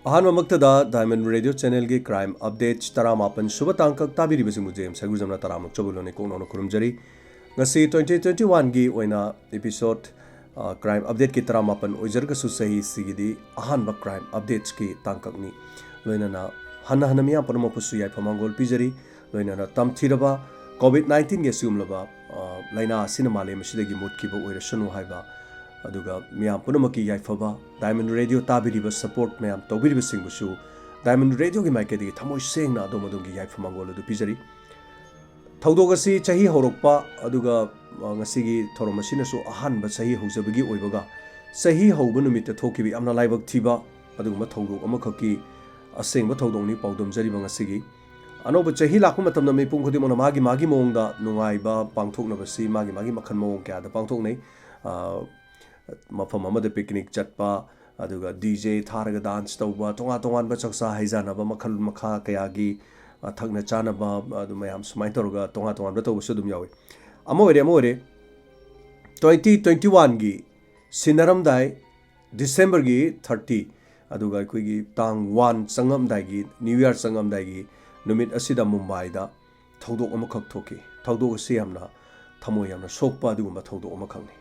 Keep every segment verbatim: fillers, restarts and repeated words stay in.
ꯑꯍꯥꯟꯕꯃꯛꯇꯗ Diamond Radio Channelꯒꯤ Crime Updates ꯇꯔꯥꯃꯥꯄꯟ ꯁꯨꯕ ꯇꯥꯡꯀꯛ ꯇꯥꯕꯤꯔꯤꯕꯁꯤꯡꯕꯨ James ꯍꯩꯒꯨꯖꯝꯅ ꯇꯔꯥꯃꯨꯛ ꯆꯕꯨꯜꯂꯣꯟꯅ ꯀꯣꯛꯅꯧꯅ ꯈꯨꯔꯨꯝꯖꯔꯤ꯫ ꯉꯁꯤ twenty twenty oneꯒꯤ ꯑꯣꯏꯅ episode, ꯑ, Crime Updateꯀꯤ ꯇꯔꯥꯃꯥꯄꯟ ꯑꯣꯏꯖꯔꯒꯁꯨ, ꯆꯍꯤꯁꯤꯒꯤꯗꯤ ꯑꯍꯥꯟꯕ Crime Updatesꯀꯤ ꯇꯥꯡꯀꯛꯅꯤ꯫ ꯂꯣꯏꯅꯅ ꯍꯟꯅ ꯍꯟꯅ ꯃꯤꯌꯥꯝ ꯄꯨꯝꯅꯃꯛꯄꯨꯁꯨ ꯌꯥꯏꯐ ꯃꯪꯒꯣꯜ ꯄꯤꯖꯔꯤ꯫ ꯂꯣꯏꯅꯅ ꯇꯝꯊꯤꯔꯕ COVID nineteenꯒꯤ ꯑꯁꯤꯒꯨꯝꯂꯕ, ꯑ, ꯂꯥꯏꯅꯥ ꯑꯁꯤꯅ ꯃꯥꯂꯦꯝ ꯑꯁꯤꯗꯒꯤ ꯃꯨꯠꯈꯤꯕ ꯑꯣꯏꯔꯁꯅꯨ ꯍꯥꯏꯕ, ꯑꯗꯨꯒ ꯃꯤꯌꯥꯝ ꯄꯨꯝꯅꯃꯛꯀꯤ ꯌꯥꯏꯐꯕ, Diamond Radio ꯇꯥꯕꯤꯔꯤꯕ, support ꯃꯌꯥꯝ ꯇꯧꯕꯤꯔꯤꯕꯁꯤꯡꯕꯨꯁꯨ Diamond Radioꯒꯤ ꯃꯥꯏꯀꯩꯗꯒꯤ ꯊꯃꯣꯏ ꯁꯦꯡꯅ ꯑꯗꯣꯝ ꯑꯗꯣꯝꯒꯤ ꯌꯥꯏꯐ ꯃꯪꯒꯣꯜ ꯑꯗꯨ ꯄꯤꯖꯔꯤ꯫ ꯊꯧꯗꯣꯛ ꯑꯁꯤ ꯆꯍꯤ ꯍꯧꯔꯛꯄ, ꯑꯗꯨꯒ, ꯑ, ꯉꯁꯤꯒꯤ ꯊꯧꯔꯝ ꯑꯁꯤꯅꯁꯨ ꯑꯍꯥꯟꯕ ꯆꯍꯤ ꯍꯧꯖꯕꯒꯤ ꯑꯣꯏꯕꯒ, ꯆꯍꯤ ꯍꯧꯕ ꯅꯨꯃꯤꯠꯇ ꯊꯣꯛꯈꯤꯕ ꯌꯥꯝꯅ ꯂꯥꯏꯕꯛ ꯊꯤꯕ ꯑꯗꯨꯒꯨꯝꯕ ꯊꯧꯗꯣꯛ ꯑꯃꯈꯛꯀꯤ ꯑꯁꯦꯡꯕ ꯊꯧꯗꯣꯛꯅꯤ ꯄꯥꯎꯗꯝꯖꯔꯤꯕ ꯉꯁꯤꯒꯤ꯫ ꯑꯅꯧꯕ ꯆꯍꯤ ꯂꯥꯛꯄ ꯃꯇꯝꯗ ꯃꯤꯄꯨꯝ ꯈꯨꯗꯤꯡꯃꯛꯅ ꯃꯥꯒꯤ ꯃꯥꯒꯤ ꯃꯑꯣꯡꯗ ꯅꯨꯡꯉꯥꯏꯕ ꯄꯥꯡꯊꯣꯛꯅꯕꯁꯤ ꯃꯥꯒꯤ ꯃꯥꯒꯤ ꯃꯈꯜ ꯃꯑꯣꯡ ꯀꯌꯥꯗ ꯄꯥꯡꯊꯣꯛꯅꯩ꯫ ꯑ, ꯃꯐꯝ ꯑꯃꯗ picnic ꯆꯠꯄ, ꯑꯗꯨꯒ DJ ꯊꯥꯔꯒ dance ꯇꯧꯕ, ꯇꯣꯉꯥꯟ ꯇꯣꯉꯥꯟꯕ ꯆꯥꯛꯆꯥ ꯍꯩꯖꯥꯟꯅꯕ ꯃꯈꯜ ꯃꯈꯥ ꯀꯌꯥꯒꯤ, ꯑ, ꯊꯛꯅ ꯆꯥꯅꯕ, ꯑꯗꯨ ꯃꯌꯥꯝ ꯁꯨꯃꯥꯏꯅ ꯇꯧꯔꯒ ꯇꯣꯉꯥꯟ ꯇꯣꯉꯥꯟꯕ ꯇꯧꯕꯁꯨ ꯑꯗꯨꯝ ꯌꯥꯎꯏ꯫ ꯑꯃ ꯑꯣꯏꯔꯦ, ꯑꯃ ꯑꯣꯏꯔꯦ꯫ Twenty twenty oneꯒꯤ ꯁꯤꯟꯅꯔꯝꯗꯥꯏ, Decemberꯒꯤ thirty, ꯑꯗꯨꯒ ꯑꯩꯈꯣꯏꯒꯤ ꯇꯥꯡ one ꯆꯪꯉꯝꯗꯥꯏꯒꯤ, New Year ꯆꯪꯉꯝꯗꯥꯏꯒꯤ ꯅꯨꯃꯤꯠ ꯑꯁꯤꯗ ꯃꯨꯝꯕꯥꯏꯗ ꯊꯧꯗꯣꯛ ꯑꯃꯈꯛ ꯊꯣꯛꯈꯤ꯫ ꯊꯧꯗꯣꯛ ꯑꯁꯤ ꯌꯥꯝꯅ ꯊꯃꯣꯏ ꯌꯥꯝꯅ ꯁꯣꯛꯄ ꯑꯗꯨꯒꯨꯝꯕ ꯊꯧꯗꯣꯛ ꯑꯃꯈꯛꯅꯤ꯫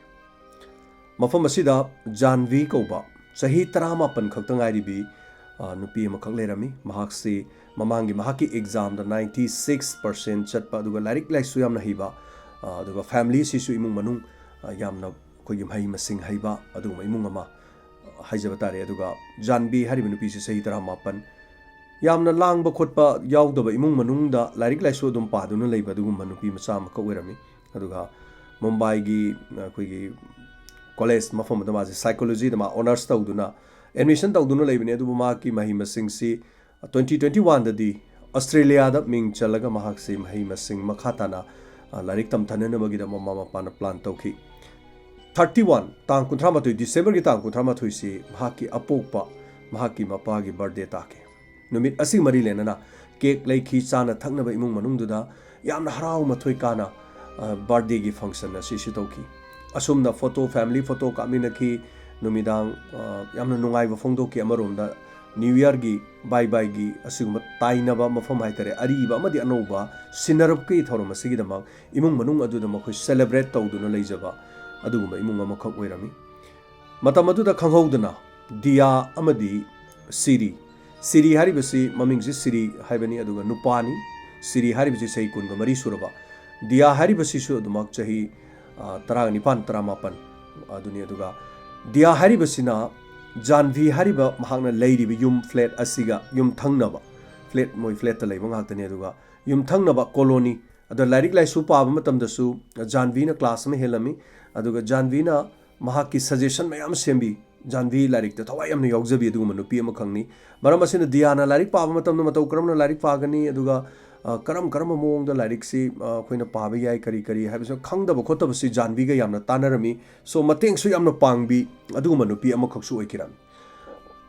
ꯃꯐꯝ ꯑꯁꯤꯗ ꯖꯥꯟꯚꯤ ꯀꯧꯕ ꯆꯍꯤ ꯇꯔꯥꯃꯥꯄꯟ ꯈꯛꯇ ꯉꯥꯏꯔꯤꯕꯤ, ꯑ, ꯅꯨꯄꯤ ꯑꯃꯈꯛ ꯂꯩꯔꯝꯃꯤ꯫ ꯃꯍꯥꯛꯁꯤ ꯃꯃꯥꯡꯒꯤ ꯃꯍꯥꯛꯀꯤ examꯗ ninety six percent ꯆꯠꯄ, ꯑꯗꯨꯒ ꯂꯥꯏꯔꯤꯛ ꯂꯥꯏꯁꯨ ꯌꯥꯝꯅ ꯍꯩꯕ, ꯑ, ꯑꯗꯨꯒ family ꯑꯁꯤꯁꯨ ꯏꯃꯨꯡ ꯃꯅꯨꯡ, ꯑ, ꯌꯥꯝꯅ ꯑꯩꯈꯣꯏꯒꯤ ꯃꯍꯩ ꯃꯁꯤꯡ ꯍꯩꯕ ꯑꯗꯨꯒꯨꯝꯕ ꯏꯃꯨꯡ ꯑꯃ ꯍꯥꯏꯖꯕ ꯇꯥꯔꯦ꯫ ꯑꯗꯨꯒ ꯖꯥꯟꯕꯤ ꯍꯥꯏꯔꯤꯕ ꯅꯨꯄꯤꯁꯤ ꯆꯍꯤ ꯇꯔꯥꯃꯥꯄꯟ, ꯌꯥꯝꯅ ꯂꯥꯡꯕ ꯈꯣꯠꯄ ꯌꯥꯎꯗꯕ ꯏꯃꯨꯡ ꯃꯅꯨꯡꯗ ꯂꯥꯏꯔꯤꯛ ꯂꯥꯏꯁꯨ ꯑꯗꯨꯝ ꯄꯥꯗꯨꯅ ꯂꯩꯕ ꯑꯗꯨꯒꯨꯝꯕ ꯅꯨꯄꯤ ꯃꯆꯥ ꯑꯃꯈꯛ ꯑꯣꯏꯔꯝꯃꯤ꯫ ꯑꯗꯨꯒ ꯃꯨꯝꯕꯥꯏꯒꯤ ꯑꯩꯈꯣꯏꯒꯤ college ꯃꯐꯝ ꯑꯗꯨꯗ ꯃꯥꯁꯦ psychologyꯗ ꯃꯥ honours ꯇꯧꯗꯨꯅ admission ꯇꯧꯗꯨꯅ ꯂꯩꯕꯅꯤ꯫ ꯑꯗꯨꯕꯨ ꯃꯍꯥꯛꯀꯤ ꯃꯍꯩ ꯃꯁꯤꯡꯁꯤ twenty twenty oneꯗꯗꯤ ꯑꯁꯇ꯭ꯔꯦꯂꯤꯌꯥꯗ ꯃꯤꯡ ꯆꯜꯂꯒ ꯃꯍꯥꯛꯁꯤ ꯃꯍꯩ ꯃꯁꯤꯡ ꯃꯈꯥ ꯇꯥꯅ, ꯑ, ꯂꯥꯏꯔꯤꯛ ꯇꯝꯊꯅꯅꯕꯒꯤꯗꯃꯛ ꯃꯃꯥ ꯃꯄꯥꯅ plan ꯇꯧꯈꯤ꯫ Thirty one, ꯇꯥꯡ ꯀꯨꯟꯊ꯭ꯔꯥ ꯃꯥꯊꯣꯏ, Decemberꯒꯤ ꯇꯥꯡ ꯀꯨꯟꯊ꯭ꯔꯥ ꯃꯥꯊꯣꯏꯁꯤ ꯃꯍꯥꯛꯀꯤ ꯑꯄꯣꯛꯄ, ꯃꯍꯥꯛꯀꯤ ꯃꯄꯥꯒꯤ birthday ꯇꯥꯈꯤ꯫ ꯅꯨꯃꯤꯠ ꯑꯁꯤꯒ ꯃꯔꯤ ꯂꯩꯅꯅ cake ꯂꯩꯈꯤ, ꯆꯥꯅ ꯊꯛꯅꯕ ꯏꯃꯨꯡ ꯃꯅꯨꯡꯗꯨꯗ ꯌꯥꯝꯅ ꯍꯔꯥꯎ ꯃꯊꯣꯏ ꯀꯥꯅ, ꯑ, birthdayꯒꯤ function ꯑꯁꯤꯁꯨ ꯇꯧꯈꯤ꯫ ꯑꯁꯨꯝꯅ photo, family photo ꯀꯥꯞꯃꯤꯟꯅꯈꯤ, ꯅꯨꯃꯤꯗꯥꯡ, ꯑ, ꯌꯥꯝꯅ ꯅꯨꯡꯉꯥꯏꯕ ꯐꯣꯡꯗꯣꯛꯈꯤ꯫ ꯑꯃꯔꯣꯝꯗ New Yearꯒꯤ bye byeꯒꯤ ꯑꯁꯤꯒꯨꯝꯕ ꯇꯥꯏꯅꯕ ꯃꯐꯝ ꯍꯥꯏꯇꯥꯔꯦ, ꯑꯔꯤꯕ ꯑꯃꯗꯤ ꯑꯅꯧꯕ ꯁꯤꯟꯅꯔꯛꯄꯒꯤ ꯊꯧꯔꯝ ꯑꯁꯤꯒꯤꯗꯃꯛ ꯏꯃꯨꯡ ꯃꯅꯨꯡ ꯑꯗꯨꯗ ꯃꯈꯣꯏ celebrate ꯇꯧꯗꯨꯅ ꯂꯩꯖꯕ ꯑꯗꯨꯒꯨꯝꯕ ꯏꯃꯨꯡ ꯑꯃꯈꯛ ꯑꯣꯏꯔꯝꯃꯤ꯫ ꯃꯇꯝ ꯑꯗꯨꯗ ꯈꯪꯍꯧꯗꯅ ꯗꯤꯌꯥ ꯑꯃꯗꯤ ꯁꯤꯔꯤ, ꯁꯤꯔꯤ ꯍꯥꯏꯔꯤꯕꯁꯤ, ꯃꯃꯤꯡꯁꯤ ꯁꯤꯔꯤ ꯍꯥꯏꯕꯅꯤ, ꯑꯗꯨꯒ ꯅꯨꯄꯥꯅꯤ꯫ ꯁꯤꯔꯤ ꯍꯥꯏꯔꯤꯕꯁꯤ ꯆꯍꯤ ꯀꯨꯟꯒ ꯃꯔꯤ ꯁꯨꯔꯕ, ꯗꯤꯌꯥ ꯍꯥꯏꯔꯤꯕꯁꯤꯁꯨ ꯑꯗꯨꯃꯛ ꯆꯍꯤ, ꯑ, ꯇꯔꯥꯅꯤꯄꯥꯟ, ꯇꯔꯥꯃꯥꯄꯟ ꯑꯗꯨꯅꯤ꯫ ꯑꯗꯨꯒ ꯗꯤꯌꯥ ꯍꯥꯏꯔꯤꯕꯁꯤꯅ ꯖꯥꯟꯚꯤ ꯍꯥꯏꯔꯤꯕ ꯃꯍꯥꯛꯅ ꯂꯩꯔꯤꯕ ꯌꯨꯝ, flat ꯑꯁꯤꯒ ꯌꯨꯝꯊꯪꯅꯕ, flat, ꯃꯣꯏ flatꯇ ꯂꯩꯕ ꯉꯥꯛꯇꯅꯤ꯫ ꯑꯗꯨꯒ ꯌꯨꯝꯊꯪꯅꯕ colony, ꯑꯗ ꯂꯥꯏꯔꯤꯛ ꯂꯥꯏꯁꯨ ꯄꯥꯕ ꯃꯇꯝꯗꯁꯨ ꯖꯥꯟꯚꯤꯅ class ꯑꯃ ꯍꯦꯜꯂꯝꯃꯤ꯫ ꯑꯗꯨꯒ ꯖꯥꯟꯚꯤꯅ ꯃꯍꯥꯛꯀꯤ suggestion ꯃꯌꯥꯝ ꯁꯦꯝꯕꯤ꯫ ꯖꯥꯟꯚꯤ ꯂꯥꯏꯔꯤꯛꯇ ꯊꯋꯥꯏ ꯌꯥꯝꯅ ꯌꯥꯎꯖꯕꯤ ꯑꯗꯨꯒꯨꯝꯕ ꯅꯨꯄꯤ ꯑꯃꯈꯛꯅꯤ꯫ ꯃꯔꯝ ꯑꯁꯤꯅ ꯗꯤꯌꯥꯅ ꯂꯥꯏꯔꯤꯛ ꯄꯥꯕ ꯃꯇꯝꯗ ꯃꯇꯧ ꯀꯔꯝꯅ ꯂꯥꯏꯔꯤꯛ ꯄꯥꯒꯅꯤ, ꯑꯗꯨꯒ, ꯑ, ꯀꯔꯝ ꯀꯔꯝꯕ ꯃꯑꯣꯡꯗ ꯂꯥꯏꯔꯤꯛꯁꯤ, ꯑ, ꯑꯩꯈꯣꯏꯅ ꯄꯥꯕ ꯌꯥꯏ, ꯀꯔꯤ ꯀꯔꯤ ꯍꯥꯏꯕꯁꯤ ꯈꯪꯗꯕ ꯈꯣꯠꯇꯕꯁꯤ ꯖꯥꯟꯚꯤꯒ ꯌꯥꯝꯅ ꯇꯥꯟꯅꯔꯝꯃꯤ꯫ So, ꯃꯇꯦꯡꯁꯨ ꯌꯥꯝꯅ ꯄꯥꯡꯕꯤ ꯑꯗꯨꯒꯨꯝꯕ ꯅꯨꯄꯤ ꯑꯃꯈꯛꯁꯨ ꯑꯣꯏꯈꯤꯔꯝꯃꯤ꯫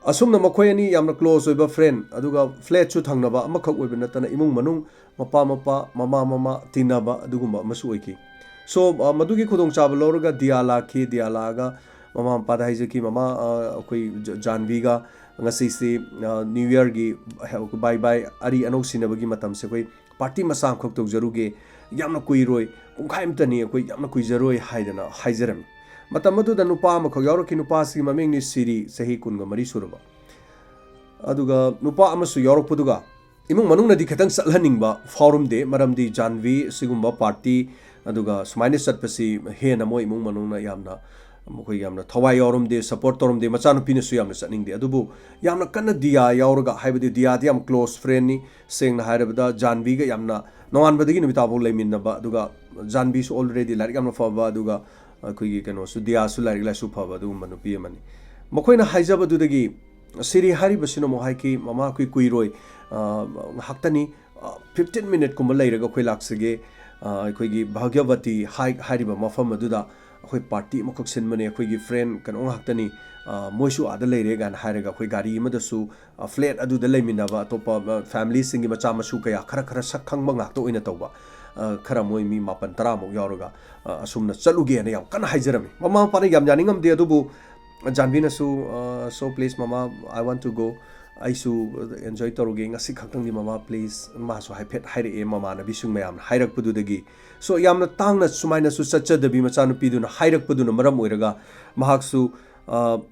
ꯑꯁꯨꯝꯅ ꯃꯈꯣꯏ ꯑꯅꯤ ꯌꯥꯝꯅ close ꯑꯣꯏꯕ friend, ꯑꯗꯨꯒ flatꯁꯨ ꯊꯪꯅꯕ ꯑꯃꯈꯛ ꯑꯣꯏꯕ ꯅꯠꯇꯅ ꯏꯃꯨꯡ ꯃꯅꯨꯡ, ꯃꯄꯥ ꯃꯄꯥ, ꯃꯃꯥ ꯃꯃꯥ ꯇꯤꯟꯅꯕ ꯑꯗꯨꯒꯨꯝꯕ ꯑꯃꯁꯨ ꯑꯣꯏꯈꯤ꯫ So, ꯑ, ꯃꯗꯨꯒꯤ ꯈꯨꯗꯣꯡꯆꯥꯕ ꯂꯧꯔꯒ ꯗꯤꯌꯥ ꯂꯥꯛꯈꯤ꯫ ꯗꯤꯌꯥ ꯂꯥꯛꯑꯒ ꯃꯃꯥ ꯃꯄꯥꯗ ꯍꯥꯏꯖꯈꯤ, "ꯃꯃꯥ, ꯑ, ꯑꯩꯈꯣꯏ ꯖ-, ꯖꯥꯟꯚꯤꯒ ꯉꯁꯤꯁꯤ, ꯑ, New Yearꯒꯤ bye bye, ꯑꯔꯤ ꯑꯅꯧ ꯁꯤꯟꯅꯕꯒꯤ ꯃꯇꯝꯁꯦ ꯑꯩꯈꯣꯏ party ꯃꯆꯥ ꯑꯃꯈꯛ ꯇꯧꯖꯔꯨꯒꯦ, ꯌꯥꯝꯅ ꯀꯨꯏꯔꯣꯏ, ꯄꯨꯡꯈꯥꯏ ꯑꯃꯇꯅꯤ, ꯑꯩꯈꯣꯏ ꯌꯥꯝꯅ ꯀꯨꯏꯖꯔꯣꯏ" ꯍꯥꯏꯗꯅ ꯍꯥꯏꯖꯔꯝꯃꯤ꯫ ꯃꯇꯝ ꯑꯗꯨꯗ ꯅꯨꯄꯥ ꯑꯃꯈꯛ ꯌꯥꯎꯔꯛꯈꯤ꯫ ꯅꯨꯄꯥꯁꯤꯒꯤ ꯃꯃꯤꯡꯅꯤ ꯁꯤꯔꯤ, ꯆꯍꯤ ꯀꯨꯟꯒ ꯃꯔꯤ ꯁꯨꯔꯕ꯫ ꯑꯗꯨꯒ ꯅꯨꯄꯥ ꯑꯃꯁꯨ ꯌꯥꯎꯔꯛꯄꯗꯨꯒ ꯏꯃꯨꯡ ꯃꯅꯨꯡꯅꯗꯤ ꯈꯤꯇꯪ ꯆꯠꯍꯟꯅꯤꯡꯕ ꯐꯥꯎꯔꯝꯗꯦ, ꯃꯔꯝꯗꯤ ꯖꯥꯟꯚꯤ ꯑꯁꯤꯒꯨꯝꯕ party ꯑꯗꯨꯒ ꯁꯨꯃꯥꯏꯅ ꯆꯠꯄꯁꯤ ꯍꯦꯟꯅ ꯃꯣꯏ ꯏꯃꯨꯡ ꯃꯅꯨꯡꯅ ꯌꯥꯝꯅ, ꯃꯈꯣꯏ ꯌꯥꯝꯅ ꯊꯋꯥꯏ ꯌꯥꯎꯔꯝꯗꯦ, support ꯇꯧꯔꯝꯗꯦ, ꯃꯆꯥꯅꯨꯄꯤꯅꯁꯨ ꯌꯥꯝꯅ ꯆꯠꯅꯤꯡꯗꯦ꯫ ꯑꯗꯨꯕꯨ ꯌꯥꯝꯅ ꯀꯟꯅ ꯗꯤꯌꯥ ꯌꯥꯎꯔꯒ, ꯍꯥꯏꯕꯗꯤ ꯗꯤꯌꯥꯗꯤ ꯌꯥꯝ close friendꯅꯤ, ꯁꯦꯡꯅ ꯍꯥꯏꯔꯕꯗ ꯖꯥꯟꯚꯤꯒ ꯌꯥꯝꯅ ꯅꯣꯡꯉꯥꯟꯕꯗꯒꯤ ꯅꯨꯃꯤꯠ ꯇꯥꯐꯥꯎ ꯂꯩꯃꯤꯟꯅꯕ, ꯑꯗꯨꯒ ꯖꯥꯟꯚꯤꯁꯨ already ꯂꯥꯏꯔꯤꯛ ꯌꯥꯝꯅ ꯐꯕ, ꯑꯗꯨꯒ ꯑꯩꯈꯣꯏꯒꯤ ꯀꯩꯅꯣꯁꯨ, ꯗꯤꯌꯥꯁꯨ ꯂꯥꯏꯔꯤꯛ ꯂꯥꯏꯁꯨ ꯐꯕ ꯑꯗꯨꯒꯨꯝꯕ ꯅꯨꯄꯤ ꯑꯃꯅꯤ꯫ ꯃꯈꯣꯏꯅ ꯍꯥꯏꯖꯕꯗꯨꯗꯒꯤ ꯁꯤꯔꯤ ꯍꯥꯏꯔꯤꯕꯁꯤꯅ ꯑꯃꯨꯛ ꯍꯥꯏꯈꯤ, "ꯃꯃꯥ, ꯑꯩꯈꯣꯏ ꯀꯨꯏꯔꯣꯏ, ꯑ, ꯉꯥꯏꯍꯥꯛꯇꯅꯤ, ꯑ, fifteen minuteꯀꯨꯝꯕ ꯂꯩꯔꯒ ꯑꯩꯈꯣꯏ ꯂꯥꯛꯆꯒꯦ꯫ ꯑ, ꯑꯩꯈꯣꯏꯒꯤ ꯚꯥꯒ꯭ꯌꯕꯇꯤ ꯍꯥꯏ-, ꯍꯥꯏꯔꯤꯕ ꯃꯐꯝ ꯑꯗꯨꯗ ꯑꯩꯈꯣꯏ party ꯑꯃꯈꯛ ꯁꯤꯟꯕꯅꯦ, ꯑꯩꯈꯣꯏꯒꯤ friend ꯀꯩꯅꯣ ꯉꯥꯛꯇꯅꯤ, ꯑ, ꯃꯣꯏꯁꯨ ꯑꯥꯗ ꯂꯩꯔꯦ" ꯀꯥꯏꯅ ꯍꯥꯏꯔꯒ ꯑꯩꯈꯣꯏ ꯒꯥꯔꯤ ꯑꯃꯗꯁꯨ, ꯑ, flat ꯑꯗꯨꯗ ꯂꯩꯃꯤꯟꯅꯕ ꯑꯇꯣꯞꯄ, ꯑ, familyꯁꯤꯡꯒꯤ ꯃꯆꯥ ꯃꯁꯨ ꯀꯌꯥ, ꯈꯔ ꯈꯔ ꯁꯛ ꯈꯪꯕ ꯉꯥꯛꯇ ꯑꯣꯏꯅ ꯇꯧꯕ, ꯑ, ꯈꯔ ꯃꯣꯏ ꯃꯤ ꯃꯥꯄꯟ ꯇꯔꯥꯃꯨꯛ ꯌꯥꯎꯔꯒ, ꯑ, ꯑꯁꯨꯝꯅ ꯆꯠꯂꯨꯒꯦꯅ ꯌꯥꯝ ꯀꯟꯅ ꯍꯥꯏꯖꯔꯝꯃꯤ꯫ ꯃꯃꯥ ꯃꯄꯥꯅ ꯌꯥꯝ ꯌꯥꯅꯤꯡꯉꯝꯗꯦ, ꯑꯗꯨꯕꯨ ꯖꯥꯟꯕꯤꯅꯁꯨ, "So please ꯃꯃꯥ, I want to go, ꯑꯩꯁꯨ enjoy ꯇꯧꯔꯨꯒꯦ, ꯉꯁꯤ ꯈꯛꯇꯪꯗꯤ ꯃꯃꯥ please," ꯃꯥꯁꯨ ꯍꯥꯏꯐꯦꯠ ꯍꯥꯏꯔꯛꯑꯦ ꯃꯃꯥꯟꯅꯕꯤꯁꯤꯡ ꯃꯌꯥꯝꯅ ꯍꯥꯏꯔꯛꯄꯗꯨꯗꯒꯤ꯫ So ꯌꯥꯝꯅ ꯇꯥꯡꯅ ꯁꯨꯃꯥꯏꯅꯁꯨ ꯆꯠꯆꯗꯕꯤ ꯃꯆꯥꯅꯨꯄꯤꯗꯨꯅ ꯍꯥꯏꯔꯛꯄꯗꯨꯅ ꯃꯔꯝ ꯑꯣꯏꯔꯒ ꯃꯍꯥꯛꯁꯨ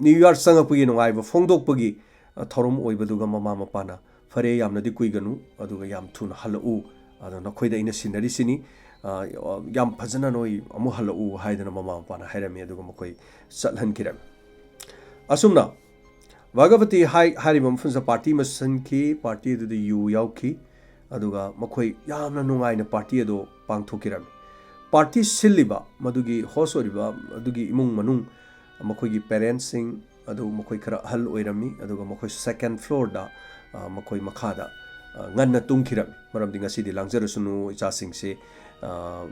ꯅ꯭ꯌꯨ ꯌꯥꯔ ꯆꯪꯉꯛꯄꯒꯤ ꯅꯨꯡꯉꯥꯏꯕ ꯐꯣꯡꯗꯣꯛꯄꯒꯤ ꯊꯧꯔꯝ ꯑꯣꯏꯕꯗꯨꯒ ꯃꯃꯥ ꯃꯄꯥꯅ "ꯐꯔꯦ, ꯌꯥꯝꯅꯗꯤ ꯀꯨꯏꯒꯅꯨ, ꯑꯗꯨꯒ ꯌꯥꯝ ꯊꯨꯅ ꯍꯜꯂꯛꯎ, ꯑꯗꯣ ꯅꯈꯣꯏꯗ ꯑꯩꯅ ꯁꯤꯟꯅꯔꯤꯁꯤꯅꯤ, ꯌꯥꯝ ꯐꯖꯅ ꯅꯣꯏ ꯑꯃꯨꯛ ꯍꯜꯂꯛꯎ" ꯍꯥꯏꯗꯅ ꯃꯃꯥ ꯃꯄꯥꯅ ꯍꯥꯏꯔꯝꯃꯤ꯫ ꯑꯗꯨꯒ ꯃꯈꯣꯏ ꯆꯠꯍꯟꯈꯤꯔꯝꯃꯤ꯫ ꯑꯁꯨꯝꯅ ꯚꯒꯕꯇꯤ ꯍꯥꯏ ꯍꯥꯏꯔꯤꯕ ꯃꯐꯝꯁꯤꯗ ꯄꯥꯔꯇꯤ ꯑꯃ ꯁꯤꯟꯈꯤ꯫ ꯄꯥꯔꯇꯤ ꯑꯗꯨꯗ ꯌꯨ ꯌꯥꯎꯈꯤ꯫ ꯑꯗꯨꯒ ꯃꯈꯣꯏ ꯌꯥꯝꯅ ꯅꯨꯡꯉꯥꯏꯅ ꯄꯥꯔꯇꯤ ꯑꯗꯨ ꯄꯥꯡꯊꯣꯛꯈꯤꯔꯝꯃꯤ꯫ ꯄꯥꯔꯇꯤ ꯁꯤꯜꯂꯤꯕ ꯃꯗꯨꯒꯤ ꯍꯣꯁ ꯑꯣꯏꯔꯤꯕ ꯑꯗꯨꯒꯤ ꯏꯃꯨꯡ ꯃꯅꯨꯡ, ꯃꯈꯣꯏꯒꯤ ꯄꯦꯔꯦꯟꯁꯁꯤꯡ ꯑꯗꯨ ꯃꯈꯣꯏ ꯈꯔ ꯑꯍꯜ ꯑꯣꯏꯔꯝꯃꯤ꯫ ꯑꯗꯨꯒ ꯃꯈꯣꯏ ꯁꯦꯀꯦꯟ ꯐ꯭ꯂꯣꯔꯗ, ꯑ, ꯃꯈꯣꯏ ꯃꯈꯥꯗ, ꯑ, ꯉꯟꯅ ꯇꯨꯝꯈꯤꯔꯝꯃꯤ꯫ ꯃꯔꯝꯗꯤ ꯉꯁꯤꯗꯤ ꯂꯥꯡꯖꯔꯁꯅꯨ ꯏꯆꯥꯁꯤꯡꯁꯦ, ꯑ,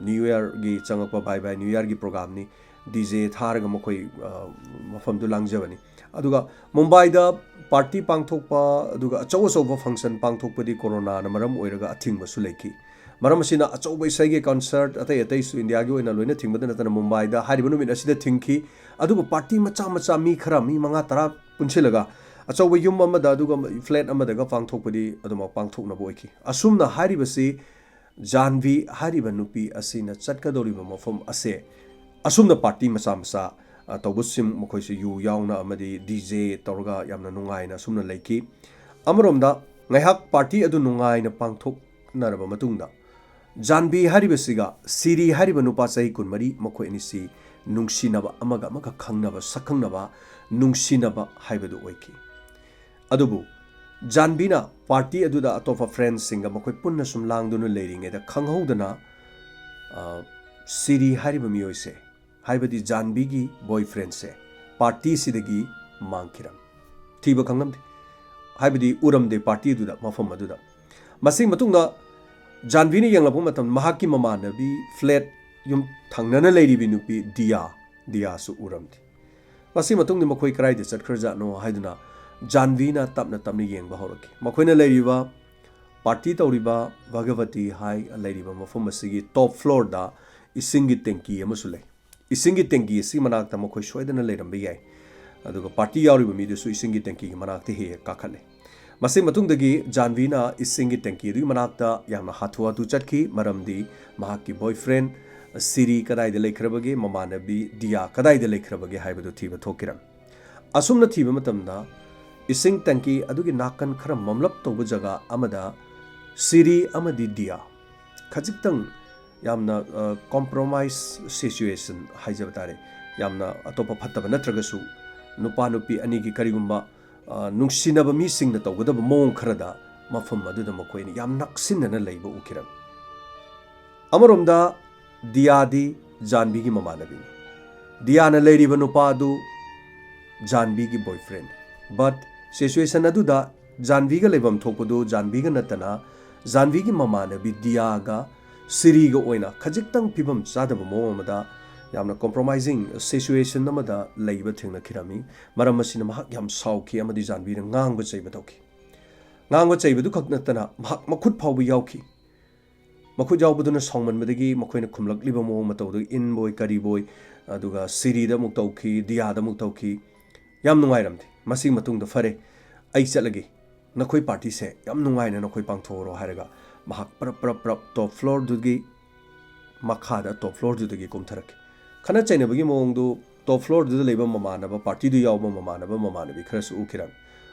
ꯅ꯭ꯌꯨ ꯌꯔꯒꯤ ꯆꯪꯉꯛꯄ, ꯕꯥꯏ ꯕꯥꯏ ꯅ꯭ꯌꯨ ꯌꯔꯒꯤ ꯄ꯭ꯔꯣꯒꯥꯝꯅꯤ, ꯗꯤ ꯖꯦ ꯊꯥꯔꯒ ꯃꯈꯣꯏ, ꯑ, ꯃꯐꯝꯗꯨ ꯂꯥꯡꯖꯕꯅꯤ꯫ ꯑꯗꯨꯒ ꯃꯨꯝꯕꯥꯏꯗ ꯄꯥꯔꯇꯤ ꯄꯥꯡꯊꯣꯛꯄ, ꯑꯗꯨꯒ ꯑꯆꯧ ꯑꯆꯧꯕ ꯐꯪꯁꯟ ꯄꯥꯡꯊꯣꯛꯄꯗꯤ ꯀꯣꯔꯣꯅꯥꯅ ꯃꯔꯝ ꯑꯣꯏꯔꯒ ꯑꯊꯤꯡꯕꯁꯨ ꯂꯩꯈꯤ꯫ ꯃꯔꯝ ꯑꯁꯤꯅ ꯑꯆꯧꯕ ꯏꯁꯩꯒꯤ ꯀꯟꯁꯔꯠ ꯑꯇꯩ ꯑꯇꯩꯁꯨ ꯏꯟꯗꯤꯌꯥꯒꯤ ꯑꯣꯏꯅ ꯂꯣꯏꯅ ꯊꯤꯡꯕꯗ ꯅꯠꯇꯅ ꯃꯨꯝꯕꯥꯏꯗ ꯍꯥꯏꯔꯤꯕ ꯅꯨꯃꯤꯠ ꯑꯁꯤꯗ ꯊꯤꯡꯈꯤ꯫ ꯑꯗꯨꯕꯨ ꯄꯥꯔꯇꯤ ꯃꯆꯥ ꯃꯆꯥ ꯃꯤ ꯈꯔ, ꯃꯤ ꯃꯉꯥ ꯇꯔꯥ ꯄꯨꯟꯁꯤꯜꯂꯒ ꯑꯆꯧꯕ ꯌꯨꯝ ꯑꯃꯗ, ꯑꯗꯨꯒ ꯐ꯭ꯂꯦꯠ ꯑꯃꯗꯒ ꯄꯥꯡꯊꯣꯛꯄꯗꯤ ꯑꯗꯨꯃꯛ ꯄꯥꯡꯊꯣꯛꯅꯕ ꯑꯣꯏꯈꯤ꯫ ꯑꯁꯨꯝꯅ ꯍꯥꯏꯔꯤꯕꯁꯤ ꯖꯥꯟꯚꯤ ꯍꯥꯏꯔꯤꯕ ꯅꯨꯄꯤ ꯑꯁꯤꯅ ꯆꯠꯀꯗꯧꯔꯤꯕ ꯃꯐꯝ ꯑꯁꯦ ꯑꯁꯨꯝꯅ ꯄꯥꯔꯇꯤ ꯃꯆꯥ ꯃꯆꯥ, ꯑ, ꯇꯧꯕꯁꯤꯡ, ꯃꯈꯣꯏꯁꯨ ꯌꯨ ꯌꯥꯎꯅ ꯑꯃꯗꯤ ꯗꯤ ꯖꯦ ꯇꯧꯔꯒ ꯌꯥꯝꯅ ꯅꯨꯡꯉꯥꯏꯅ ꯑꯁꯨꯝꯅ ꯂꯩꯈꯤ꯫ ꯑꯃꯔꯣꯝꯗ ꯉꯥꯏꯍꯥꯛ ꯄꯥꯔꯇꯤ ꯑꯗꯨ ꯅꯨꯡꯉꯥꯏꯅ ꯄꯥꯡꯊꯣꯛꯅꯔꯕ ꯃꯇꯨꯡꯗ ꯖꯥꯟꯚꯤ ꯍꯥꯏꯔꯤꯕꯁꯤꯒ ꯁꯤꯔꯤ ꯍꯥꯏꯔꯤꯕ ꯅꯨꯄꯥ ꯆꯍꯤ ꯀꯨꯟꯃꯔꯤ, ꯃꯈꯣꯏ ꯑꯅꯤꯁꯤ ꯅꯨꯡꯁꯤꯅꯕ, ꯑꯃꯒ ꯑꯃꯒ ꯈꯪꯅꯕ, ꯁꯛꯈꯪꯅꯕ, ꯅꯨꯡꯁꯤꯅꯕ ꯍꯥꯏꯕꯗꯨ ꯑꯣꯏꯈꯤ꯫ ꯑꯗꯨꯕꯨ ꯖꯥꯟꯚꯤꯅ ꯄꯥꯔꯇꯤ ꯑꯗꯨꯗ ꯑꯇꯣꯞꯄ ꯐ꯭ꯔꯦꯟꯁꯁꯤꯡꯒ ꯃꯈꯣꯏ ꯄꯨꯟꯅ ꯁꯨꯝ ꯂꯥꯡꯗꯨꯅ ꯂꯩꯔꯤꯉꯩꯗ ꯈꯪꯍꯧꯗꯅ, ꯑ, ꯁꯤꯔꯤ ꯍꯥꯏꯔꯤꯕ ꯃꯤꯑꯣꯏꯁꯦ, ꯍꯥꯏꯕꯗꯤ ꯖꯥꯟꯚꯤꯒꯤ ꯕꯣꯏꯐ꯭ꯔꯦꯟꯁꯦ, ꯄꯥꯔꯇꯤꯁꯤꯗꯒꯤ ꯃꯥꯡꯈꯤꯔꯝꯃꯤ꯫ ꯊꯤꯕ ꯈꯪꯂꯝꯗꯦ, ꯍꯥꯏꯕꯗꯤ ꯎꯔꯝꯗꯦ ꯄꯥꯔꯇꯤꯗꯨꯗ, ꯃꯐꯝ ꯑꯗꯨꯗ꯫ ꯃꯁꯤꯒꯤ ꯃꯇꯨꯡꯗ ꯖꯥꯟꯚꯤꯅ ꯌꯦꯡꯂꯛꯄ ꯃꯇꯝꯗ ꯃꯍꯥꯛꯀꯤ ꯃꯃꯥꯟꯅꯕꯤ, ꯐ꯭ꯂꯦꯠ ꯌꯨꯝ ꯊꯪꯅꯅ ꯂꯩꯔꯤꯕꯤ ꯅꯨꯄꯤ ꯗꯤꯌꯥ, ꯗꯤꯌꯥꯁꯨ ꯎꯔꯝꯗꯦ꯫ ꯃꯁꯤ ꯃꯇꯨꯡꯗ ꯃꯈꯣꯏ ꯀꯗꯥꯏꯗ ꯆꯠꯈ꯭ꯔꯖꯥꯠꯅꯣ ꯍꯥꯏꯗꯨꯅ ꯖꯥꯟꯚꯤꯅ ꯇꯞꯅ ꯇꯞꯅ ꯌꯦꯡꯕ ꯍꯧꯔꯛꯈꯤ꯫ ꯃꯈꯣꯏꯅ ꯂꯩꯔꯤꯕ, ꯄꯥꯔꯇꯤ ꯇꯧꯔꯤꯕ ꯚꯒꯕꯇꯤ ꯍꯥꯏ ꯂꯩꯔꯤꯕ ꯃꯐꯝ ꯑꯁꯤꯒꯤ ꯇꯣꯞ ꯐ꯭ꯂꯣꯔꯗ ꯏꯁꯤꯡꯒꯤ ꯇꯦꯡꯀꯤ ꯑꯃꯁꯨ ꯂꯩ꯫ ꯏꯁꯤꯡꯒꯤ ꯇꯦꯡꯀꯤ ꯑꯁꯤ ꯃꯅꯥꯛꯇ ꯃꯈꯣꯏ ꯁꯣꯏꯗꯅ ꯂꯩꯔꯝꯕ ꯌꯥꯏ꯫ ꯑꯗꯨꯒ ꯄꯥꯔꯇꯤ ꯌꯥꯎꯔꯤꯕ ꯃꯤꯗꯨꯁꯨ ꯏꯁꯤꯡꯒꯤ ꯇꯦꯡꯀꯤꯒꯤ ꯃꯅꯥꯛꯇ ꯍꯦꯛ ꯍꯦꯛ ꯀꯥꯈꯠꯂꯦ꯫ ꯃꯁꯤ ꯃꯇꯨꯡꯗꯒꯤ ꯖꯥꯟꯚꯤꯅ ꯏꯁꯤꯡꯒꯤ ꯇꯦꯡꯀꯤꯗꯨꯒꯤ ꯃꯅꯥꯛꯇ ꯌꯥꯝꯅ ꯍꯥꯊꯨ ꯍꯥꯊꯨ ꯆꯠꯈꯤ, ꯃꯔꯝꯗꯤ ꯃꯍꯥꯛꯀꯤ ꯕꯣꯏꯐ꯭ꯔꯦꯟ ꯁꯤꯔꯤ ꯀꯗꯥꯏꯗ ꯂꯩꯈ꯭ꯔꯕꯒꯦ, ꯃꯃꯥꯟꯅꯕꯤ ꯗꯤꯌꯥ ꯀꯗꯥꯏꯗ ꯂꯩꯈ꯭ꯔꯕꯒꯦ ꯍꯥꯏꯕꯗꯨ ꯊꯤꯕ ꯊꯣꯛꯈꯤꯔꯝꯃꯤ꯫ ꯑꯁꯨꯝꯅ ꯊꯤꯕ ꯃꯇꯝꯗ ꯏꯁꯤꯡ ꯇꯦꯡꯀꯤ ꯑꯗꯨꯒꯤ ꯅꯥꯀꯟ ꯈꯔ ꯃꯝꯂꯞ ꯇꯧꯕ ꯖꯒꯥ ꯑꯃꯗ ꯁꯤꯔꯤ ꯑꯃꯗꯤ ꯗꯤꯌꯥ ꯈꯖꯤꯛꯇꯪ ꯌꯥꯝꯅ, ꯑ, compromise situation ꯍꯥꯏꯖꯕ ꯇꯥꯔꯦ, ꯌꯥꯝꯅ ꯑꯇꯣꯞꯄ ꯐꯠꯇꯕ ꯅꯠꯇ꯭ꯔꯒꯁꯨ ꯅꯨꯄꯥ ꯅꯨꯄꯤ ꯑꯅꯤꯒꯤ ꯀꯔꯤꯒꯨꯝꯕ, ꯑ, ꯅꯨꯡꯁꯤꯅꯕ ꯃꯤꯁꯤꯡꯅ ꯇꯧꯒꯗꯕ ꯃꯑꯣꯡ ꯈꯔꯗ ꯃꯐꯝ ꯑꯗꯨꯗ ꯃꯈꯣꯏ ꯑꯅꯤ ꯌꯥꯝ ꯅꯛꯁꯤꯟꯅꯅ ꯂꯩꯕ ꯎꯈꯤꯔꯝꯃꯤ꯫ ꯑꯃꯔꯣꯝꯗ ꯗꯤꯌꯥꯗꯤ ꯖꯥꯟꯚꯤꯒꯤ ꯃꯃꯥꯟꯅꯕꯤꯅꯤ꯫ ꯗꯤꯌꯥꯅ ꯂꯩꯔꯤꯕ ꯅꯨꯄꯥ ꯑꯗꯨ ꯖꯥꯟꯚꯤꯒꯤ boyfriend꯫ But situation ꯑꯗꯨꯗ ꯖꯥꯟꯚꯤꯒ ꯂꯩꯐꯝ ꯊꯣꯛꯄꯗꯨ ꯖꯥꯟꯚꯤꯒ ꯅꯠꯇꯅ ꯖꯥꯟꯚꯤꯒꯤ ꯃꯃꯥꯟꯅꯕꯤ ꯗꯤꯌꯥꯒ ꯁꯤꯔꯤꯒ ꯑꯣꯏꯅ ꯈꯖꯤꯛꯇꯪ ꯐꯤꯕꯝ ꯆꯥꯗꯕ ꯃꯑꯣꯡ ꯑꯃꯗ ꯌꯥꯝꯅ compromising situation ꯑꯃꯗ ꯂꯩꯕ ꯊꯦꯡꯅꯈꯤꯔꯝꯃꯤ꯫ ꯃꯔꯝ ꯑꯁꯤꯅ ꯃꯍꯥꯛ ꯌꯥꯝ ꯁꯥꯎꯈꯤ ꯑꯃꯗꯤ ꯖꯥꯟꯚꯤꯅ ꯉꯥꯡꯕ ꯆꯩꯕ ꯇꯧꯈꯤ꯫ ꯉꯥꯡꯕ ꯆꯩꯕꯗꯨ ꯈꯛ ꯅꯠꯇꯅ ꯃꯍꯥꯛ ꯃꯈꯨꯠ ꯐꯥꯎꯕ ꯌꯥꯎꯈꯤ꯫ ꯃꯈꯨꯠ ꯌꯥꯎꯕꯗꯨꯅ ꯁꯥꯎꯃꯟꯕꯗꯒꯤ ꯃꯈꯣꯏꯅ ꯈꯨꯝꯂꯛꯂꯤꯕ ꯃꯑꯣꯡ ꯃꯇꯧꯗꯨ ꯏꯟꯕꯣꯏ ꯀꯔꯤꯕꯣꯏ, ꯑꯗꯨꯒ ꯁꯤꯔꯤꯗ ꯑꯃꯨꯛ ꯇꯧꯈꯤ, ꯗꯤꯌꯥꯗ ꯑꯃꯨꯛ ꯇꯧꯈꯤ꯫ ꯌꯥꯝ ꯅꯨꯡꯉꯥꯏꯔꯝꯗꯦ꯫ ꯃꯁꯤꯒꯤ ꯃꯇꯨꯡꯗ, "ꯐꯔꯦ, ꯑꯩ ꯆꯠꯂꯒꯦ, ꯅꯈꯣꯏ ꯄꯥꯔꯇꯤꯁꯦ ꯌꯥꯝ ꯅꯨꯡꯉꯥꯏꯅ ꯅꯈꯣꯏ ꯄꯥꯡꯊꯣꯛꯎꯔꯣ" ꯍꯥꯏꯔꯒ ꯃꯍꯥꯛ ꯄ꯭ꯔꯞ ꯄ꯭ꯔꯞ ꯄ꯭ꯔꯞ ꯇꯣꯞ ꯐ꯭ꯂꯣꯔꯗꯨꯒꯤ ꯃꯈꯥꯗ, ꯇꯣꯞ ꯐ꯭ꯂꯣꯔꯗꯨꯗꯒꯤ ꯀꯨꯝꯊꯔꯛꯈꯤ꯫ ꯈꯠꯅ ꯆꯩꯅꯕꯒꯤ ꯃꯑꯣꯡꯗꯨ ꯇꯣꯞ ꯐ꯭ꯂꯣꯔꯗꯨꯗ ꯂꯩꯕ ꯃꯃꯥꯟꯅꯕ, ꯄꯥꯔꯇꯤꯗꯨ ꯌꯥꯎꯕ ꯃꯃꯥꯟꯅꯕ, ꯃꯃꯥꯟꯅꯕꯤ ꯈꯔꯁꯨ ꯎꯈꯤꯔꯝꯃꯤ꯫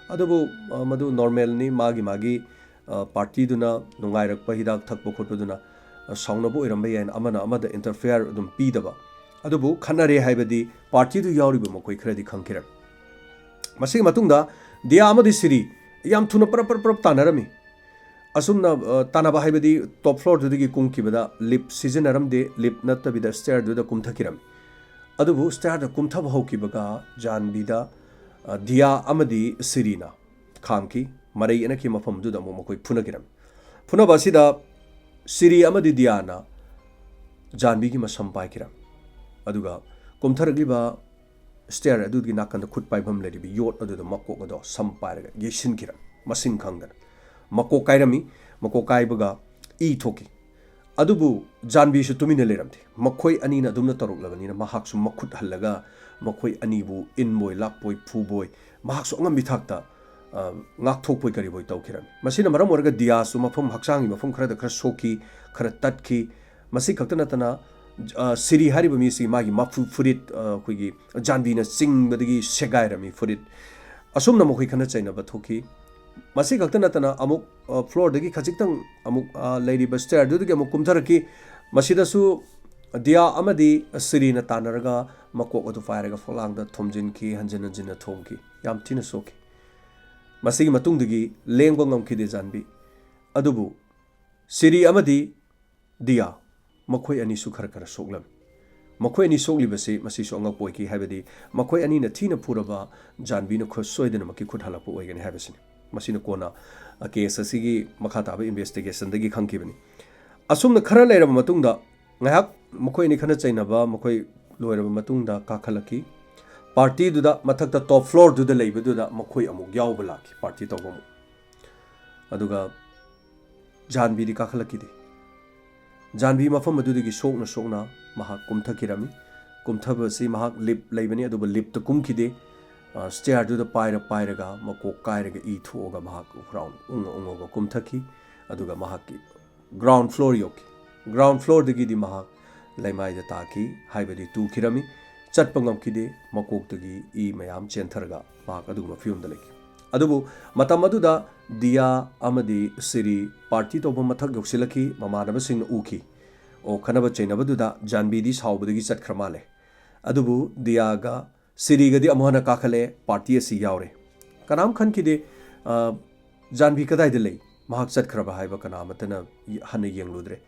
ꯑꯗꯨꯕꯨ, ꯑ, ꯃꯗꯨ ꯅꯣꯔꯃꯦꯜꯅꯤ, ꯃꯥꯒꯤ ꯃꯥꯒꯤ, ꯑ, ꯄꯥꯔꯇꯤꯗꯨꯅ ꯅꯨꯡꯉꯥꯏꯔꯛꯄ, ꯍꯤꯗꯥꯛ ꯊꯛꯄ ꯈꯣꯠꯄꯗꯨꯅ, ꯑ, ꯁꯥꯎꯅꯕ ꯑꯣꯏꯔꯝꯕ ꯌꯥꯏꯅ ꯑꯃꯅ ꯑꯃꯗ ꯏꯟꯇꯔꯐꯤꯌꯔ ꯑꯗꯨꯝ ꯄꯤꯗꯕ꯫ ꯑꯗꯨꯕꯨ ꯈꯠꯅꯔꯦ ꯍꯥꯏꯕꯗꯤ ꯄꯥꯔꯇꯤꯗꯨ ꯌꯥꯎꯔꯤꯕ ꯃꯈꯣꯏ ꯈꯔꯗꯤ ꯈꯪꯈꯤꯔꯝꯃꯤ꯫ ꯃꯁꯤꯒꯤ ꯃꯇꯨꯡꯗ ꯗꯤꯌꯥ ꯑꯃꯗꯤ ꯁꯤꯔꯤ ꯌꯥꯝ ꯊꯨꯅ ꯄꯔꯞ ꯄꯔꯞ ꯄꯔꯞ ꯇꯥꯟꯅꯔꯝꯃꯤ꯫ ꯑꯁꯨꯝꯅ, ꯑ, ꯇꯥꯟꯅꯕ ꯍꯥꯏꯕꯗꯤ ꯇꯣꯞ ꯐ꯭ꯂꯣꯔꯗꯨꯗꯒꯤ ꯀꯨꯝꯈꯤꯕꯗ ꯂꯤꯐ ꯁꯤꯖꯤꯟꯅꯔꯝꯗꯦ, ꯂꯤꯐ ꯅꯠꯇꯕꯤꯗ ꯁ꯭ꯇꯦꯌꯔꯗꯨꯗ ꯀꯨꯝꯊꯈꯤꯔꯝꯃꯤ꯫ ꯑꯗꯨꯕꯨ ꯁ꯭ꯇꯦꯌꯔꯗ ꯀꯨꯝꯊꯕ ꯍꯧꯈꯤꯕꯒ ꯖꯥꯟꯕꯤꯗ, ꯑ, ꯗꯤꯌꯥ ꯑꯃꯗꯤ ꯁꯤꯔꯤꯅ ꯈꯥꯝꯈꯤ꯫ ꯃꯔꯩ ꯌꯦꯠꯅꯈꯤ ꯃꯐꯝꯗꯨꯗ ꯑꯃꯨꯛ ꯃꯈꯣꯏ ꯐꯨꯅꯈꯤꯔꯝꯃꯤ꯫ ꯐꯨꯅꯕ ꯑꯁꯤꯗ ꯁꯤꯔꯤ ꯑꯃꯗꯤ ꯗꯤꯌꯥꯅ ꯖꯥꯟꯕꯤꯒꯤ ꯃꯁꯝ ꯄꯥꯏꯈꯤꯔꯝꯃꯤ꯫ ꯑꯗꯨꯒ ꯀꯨꯝꯊꯔꯛꯂꯤꯕ ꯁ꯭ꯇꯦꯌꯔ ꯑꯗꯨꯒꯤ ꯅꯥꯀꯟꯗ ꯈꯨꯠ ꯄꯥꯏꯐꯝ ꯂꯩꯔꯤꯕ ꯌꯣꯠ ꯑꯗꯨꯗ ꯃꯀꯣꯛ ꯑꯗꯣ ꯁꯝ ꯄꯥꯏꯔꯒ ꯌꯩꯁꯤꯟꯈꯤꯔꯝꯃꯤ, ꯃꯁꯤꯡ ꯈꯪꯗꯅ꯫ ꯃꯀꯣꯛ ꯀꯥꯏꯔꯝꯃꯤ꯫ ꯃꯀꯣꯛ ꯀꯥꯏꯕꯒ ꯏ ꯊꯣꯛꯈꯤ꯫ ꯑꯗꯨꯕꯨ ꯖꯥꯟꯕꯤꯁꯨ ꯇꯨꯃꯤꯟꯅ ꯂꯩꯔꯝꯗꯦ꯫ ꯃꯈꯣꯏ ꯑꯅꯤꯅ ꯑꯗꯨꯝꯅ ꯇꯧꯔꯛꯂꯕꯅꯤꯅ ꯃꯍꯥꯛꯁꯨ ꯃꯈꯨꯠ ꯍꯜꯂꯒ ꯃꯈꯣꯏ ꯑꯅꯤꯕꯨ ꯏꯟꯕꯣꯏ ꯂꯥꯛꯄꯣꯏ ꯐꯨꯕꯣꯏ ꯃꯍꯥꯛꯁꯨ ꯑꯉꯝꯕꯤ ꯊꯥꯛꯇ, ꯑ, ꯉꯥꯛꯊꯣꯛꯄꯣꯏ ꯀꯔꯤꯕꯣꯏ ꯇꯧꯈꯤꯔꯝꯃꯤ꯫ ꯃꯁꯤꯅ ꯃꯔꯝ ꯑꯣꯏꯔꯒ ꯗꯤꯌꯥꯁꯨ ꯃꯐꯝ, ꯍꯛꯆꯥꯡꯒꯤ ꯃꯐꯝ ꯈꯔꯗ ꯈꯔ ꯁꯣꯛꯈꯤ, ꯈꯔ ꯇꯠꯈꯤ꯫ ꯃꯁꯤ ꯈꯛꯇ ꯅꯠꯇꯅ, ꯑ, ꯁꯤꯔꯤ ꯍꯥꯏꯔꯤꯕ ꯃꯤꯁꯤ ꯃꯥꯒꯤ ꯃꯐꯨ-, ꯐꯨꯔꯤꯠ, ꯑ, ꯑꯩꯈꯣꯏꯒꯤ ꯖꯥꯟꯕꯤꯅ ꯆꯤꯡꯕꯗꯒꯤ ꯁꯦꯒꯥꯏꯔꯝꯃꯤ ꯐꯨꯔꯤꯠ꯫ ꯑꯁꯨꯝꯅ ꯃꯈꯣꯏ ꯈꯠꯅ ꯆꯩꯅꯕ ꯊꯣꯛꯈꯤ꯫ ꯃꯁꯤ ꯈꯛꯇ ꯅꯠꯇꯅ ꯑꯃꯨꯛ, ꯑ, floorꯗꯒꯤ ꯈꯖꯤꯛꯇꯪ ꯑꯃꯨꯛ, ꯑ, ꯂꯩꯔꯤꯕ stairꯗꯨꯗꯒꯤ ꯑꯃꯨꯛ ꯀꯨꯝꯊꯔꯛꯈꯤ꯫ ꯃꯁꯤꯗꯁꯨ ꯗꯤꯌꯥ ꯑꯃꯗꯤ ꯁꯤꯔꯤꯅ ꯇꯥꯟꯅꯔꯒ ꯃꯀꯣꯛ ꯑꯗꯨ ꯄꯥꯏꯔꯒ ꯐꯛꯂꯥꯡꯗ ꯊꯣꯝꯖꯤꯟꯈꯤ, ꯍꯟꯖꯤꯟ ꯍꯟꯖꯤꯟꯅ ꯊꯣꯝꯈꯤ꯫ ꯌꯥꯝ ꯊꯤꯅ ꯁꯣꯛꯈꯤ꯫ ꯃꯁꯤꯒꯤ ꯃꯇꯨꯡꯗꯒꯤ ꯂꯦꯡꯕ ꯉꯝꯈꯤꯗꯦ ꯖꯥꯟꯕꯤ꯫ ꯑꯗꯨꯕꯨ ꯁꯤꯔꯤ ꯑꯃꯗꯤ ꯗꯤꯌꯥ, ꯃꯈꯣꯏ ꯑꯅꯤꯁꯨ ꯈꯔ ꯈꯔ ꯁꯣꯛꯂꯝꯃꯤ꯫ ꯃꯈꯣꯏ ꯑꯅꯤ ꯁꯣꯛꯂꯤꯕꯁꯤ ꯃꯁꯤꯁꯨ ꯑꯉꯛꯄ ꯑꯣꯏꯈꯤ, ꯍꯥꯏꯕꯗꯤ ꯃꯈꯣꯏ ꯑꯅꯤꯅ ꯊꯤꯅ ꯐꯨꯔꯕ ꯖꯥꯟꯕꯤꯅ ꯈꯨꯠ ꯁꯣꯏꯗꯅꯃꯛꯀꯤ ꯈꯨꯠ ꯍꯜꯂꯛꯄ ꯑꯣꯏꯒꯅꯤ ꯍꯥꯏꯕꯁꯤꯅꯤ꯫ ꯃꯁꯤꯅ ꯀꯣꯟꯅ, ꯑ, case ꯑꯁꯤꯒꯤ ꯃꯈꯥ ꯇꯥꯕ investigationꯗꯒꯤ ꯈꯪꯈꯤꯕꯅꯤ꯫ ꯑꯁꯨꯝꯅ ꯈꯔ ꯂꯩꯔꯕ ꯃꯇꯨꯡꯗ, ꯉꯥꯏꯍꯥꯛ ꯃꯈꯣꯏ ꯑꯅꯤ ꯈꯠꯅ ꯆꯩꯅꯕ ꯃꯈꯣꯏ ꯂꯣꯏꯔꯕ ꯃꯇꯨꯡꯗ ꯀꯥꯈꯠꯂꯛꯈꯤ꯫ Partyꯗꯨꯗ ꯃꯊꯛꯇ top floorꯗꯨꯗ ꯂꯩꯕꯗꯨꯗ ꯃꯈꯣꯏ ꯑꯃꯨꯛ ꯌꯥꯎꯕ ꯂꯥꯛꯈꯤ, party ꯇꯧꯕ ꯑꯃꯨꯛ꯫ ꯑꯗꯨꯒ ꯖꯥꯟꯕꯤꯗꯤ ꯀꯥꯈꯠꯂꯛꯈꯤꯗꯦ꯫ ꯖꯥꯟꯕꯤ ꯃꯐꯝ ꯑꯗꯨꯗꯒꯤ ꯁꯣꯛꯅ ꯁꯣꯛꯅ ꯃꯍꯥꯛ ꯀꯨꯝꯊꯈꯤꯔꯝꯃꯤ꯫ ꯀꯨꯝꯊꯕꯁꯤ ꯃꯍꯥꯛ lift ꯂꯩꯕꯅꯤ, ꯑꯗꯨꯕꯨ liftꯇ ꯀꯨꯝꯈꯤꯗꯦ꯫ ꯑ, stairꯗꯨꯗ ꯄꯥꯏꯔ ꯄꯥꯏꯔꯒ ꯃꯀꯣꯛ ꯀꯥꯏꯔꯒ ꯏ ꯊꯣꯛꯑꯒ ꯃꯍꯥꯛ ꯎꯈ꯭ꯔꯥꯎꯟ ꯎꯪꯉ ꯎꯪꯉꯒ ꯀꯨꯝꯊꯈꯤ꯫ ꯑꯗꯨꯒ ꯃꯍꯥꯛꯀꯤ ground floor ꯌꯧꯈꯤ꯫ Ground floorꯗꯒꯤꯗꯤ ꯃꯍꯥꯛ ꯂꯩꯃꯥꯏꯗ ꯇꯥꯈꯤ, ꯍꯥꯏꯕꯗꯤ ꯇꯨꯈꯤꯔꯝꯃꯤ꯫ ꯆꯠꯄ ꯉꯝꯈꯤꯗꯦ, ꯃꯀꯣꯛꯇꯒꯤ ꯏ ꯃꯌꯥꯝ ꯆꯦꯟꯊꯔꯒ ꯃꯍꯥꯛ ꯑꯗꯨꯒꯨꯝꯕ ꯐꯤꯕꯝꯗ ꯂꯩꯈꯤ꯫ ꯑꯗꯨꯕꯨ ꯃꯇꯝ ꯑꯗꯨꯗ ꯗꯤꯌꯥ ꯑꯃꯗꯤ ꯁꯤꯔꯤ party ꯇꯧꯕ ꯃꯊꯛ ꯌꯧꯁꯤꯜꯂꯛꯈꯤ, ꯃꯃꯥꯟꯅꯕꯁꯤꯡꯅ ꯎꯈꯤ꯫ ꯑꯣ, ꯈꯠꯅꯕ ꯆꯩꯅꯕꯗꯨꯗ ꯖꯥꯟꯕꯤꯗꯤ ꯁꯥꯎꯕꯗꯒꯤ ꯆꯠꯈ꯭ꯔ ꯃꯥꯜꯂꯦ꯫ ꯑꯗꯨꯕꯨ ꯗꯤꯌꯥꯒ ꯁꯤꯔꯤꯒꯗꯤ ꯑꯃꯨꯛ ꯍꯟꯅ ꯀꯥꯈꯠꯂꯛꯑꯦ, party ꯑꯁꯤ ꯌꯥꯎꯔꯦ꯫ ꯀꯅꯥꯝ ꯈꯟꯈꯤꯗꯦ, ꯑ, ꯖꯥꯟꯕꯤ ꯀꯗꯥꯏꯗ ꯂꯩ, ꯃꯍꯥꯛ ꯆꯠꯈ꯭ꯔꯕ ꯍꯥꯏꯕ ꯀꯅꯥ ꯑꯃꯠꯇꯅ ꯍꯟꯅ ꯌꯦꯡꯂꯨꯗ꯭ꯔꯦ꯫